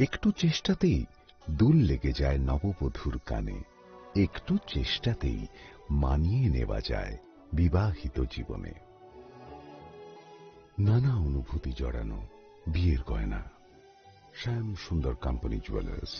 একটু চেষ্টাতেই দুল লেগে যায় নববধূর কানে, একটু চেষ্টাতেই মানিয়ে নেওয়া যায় বিবাহিত জীবনে। নানা অনুভূতি জড়ানো বিয়ের গয়না। শ্যাম সুন্দর কোম্পানি জুয়েলার্স।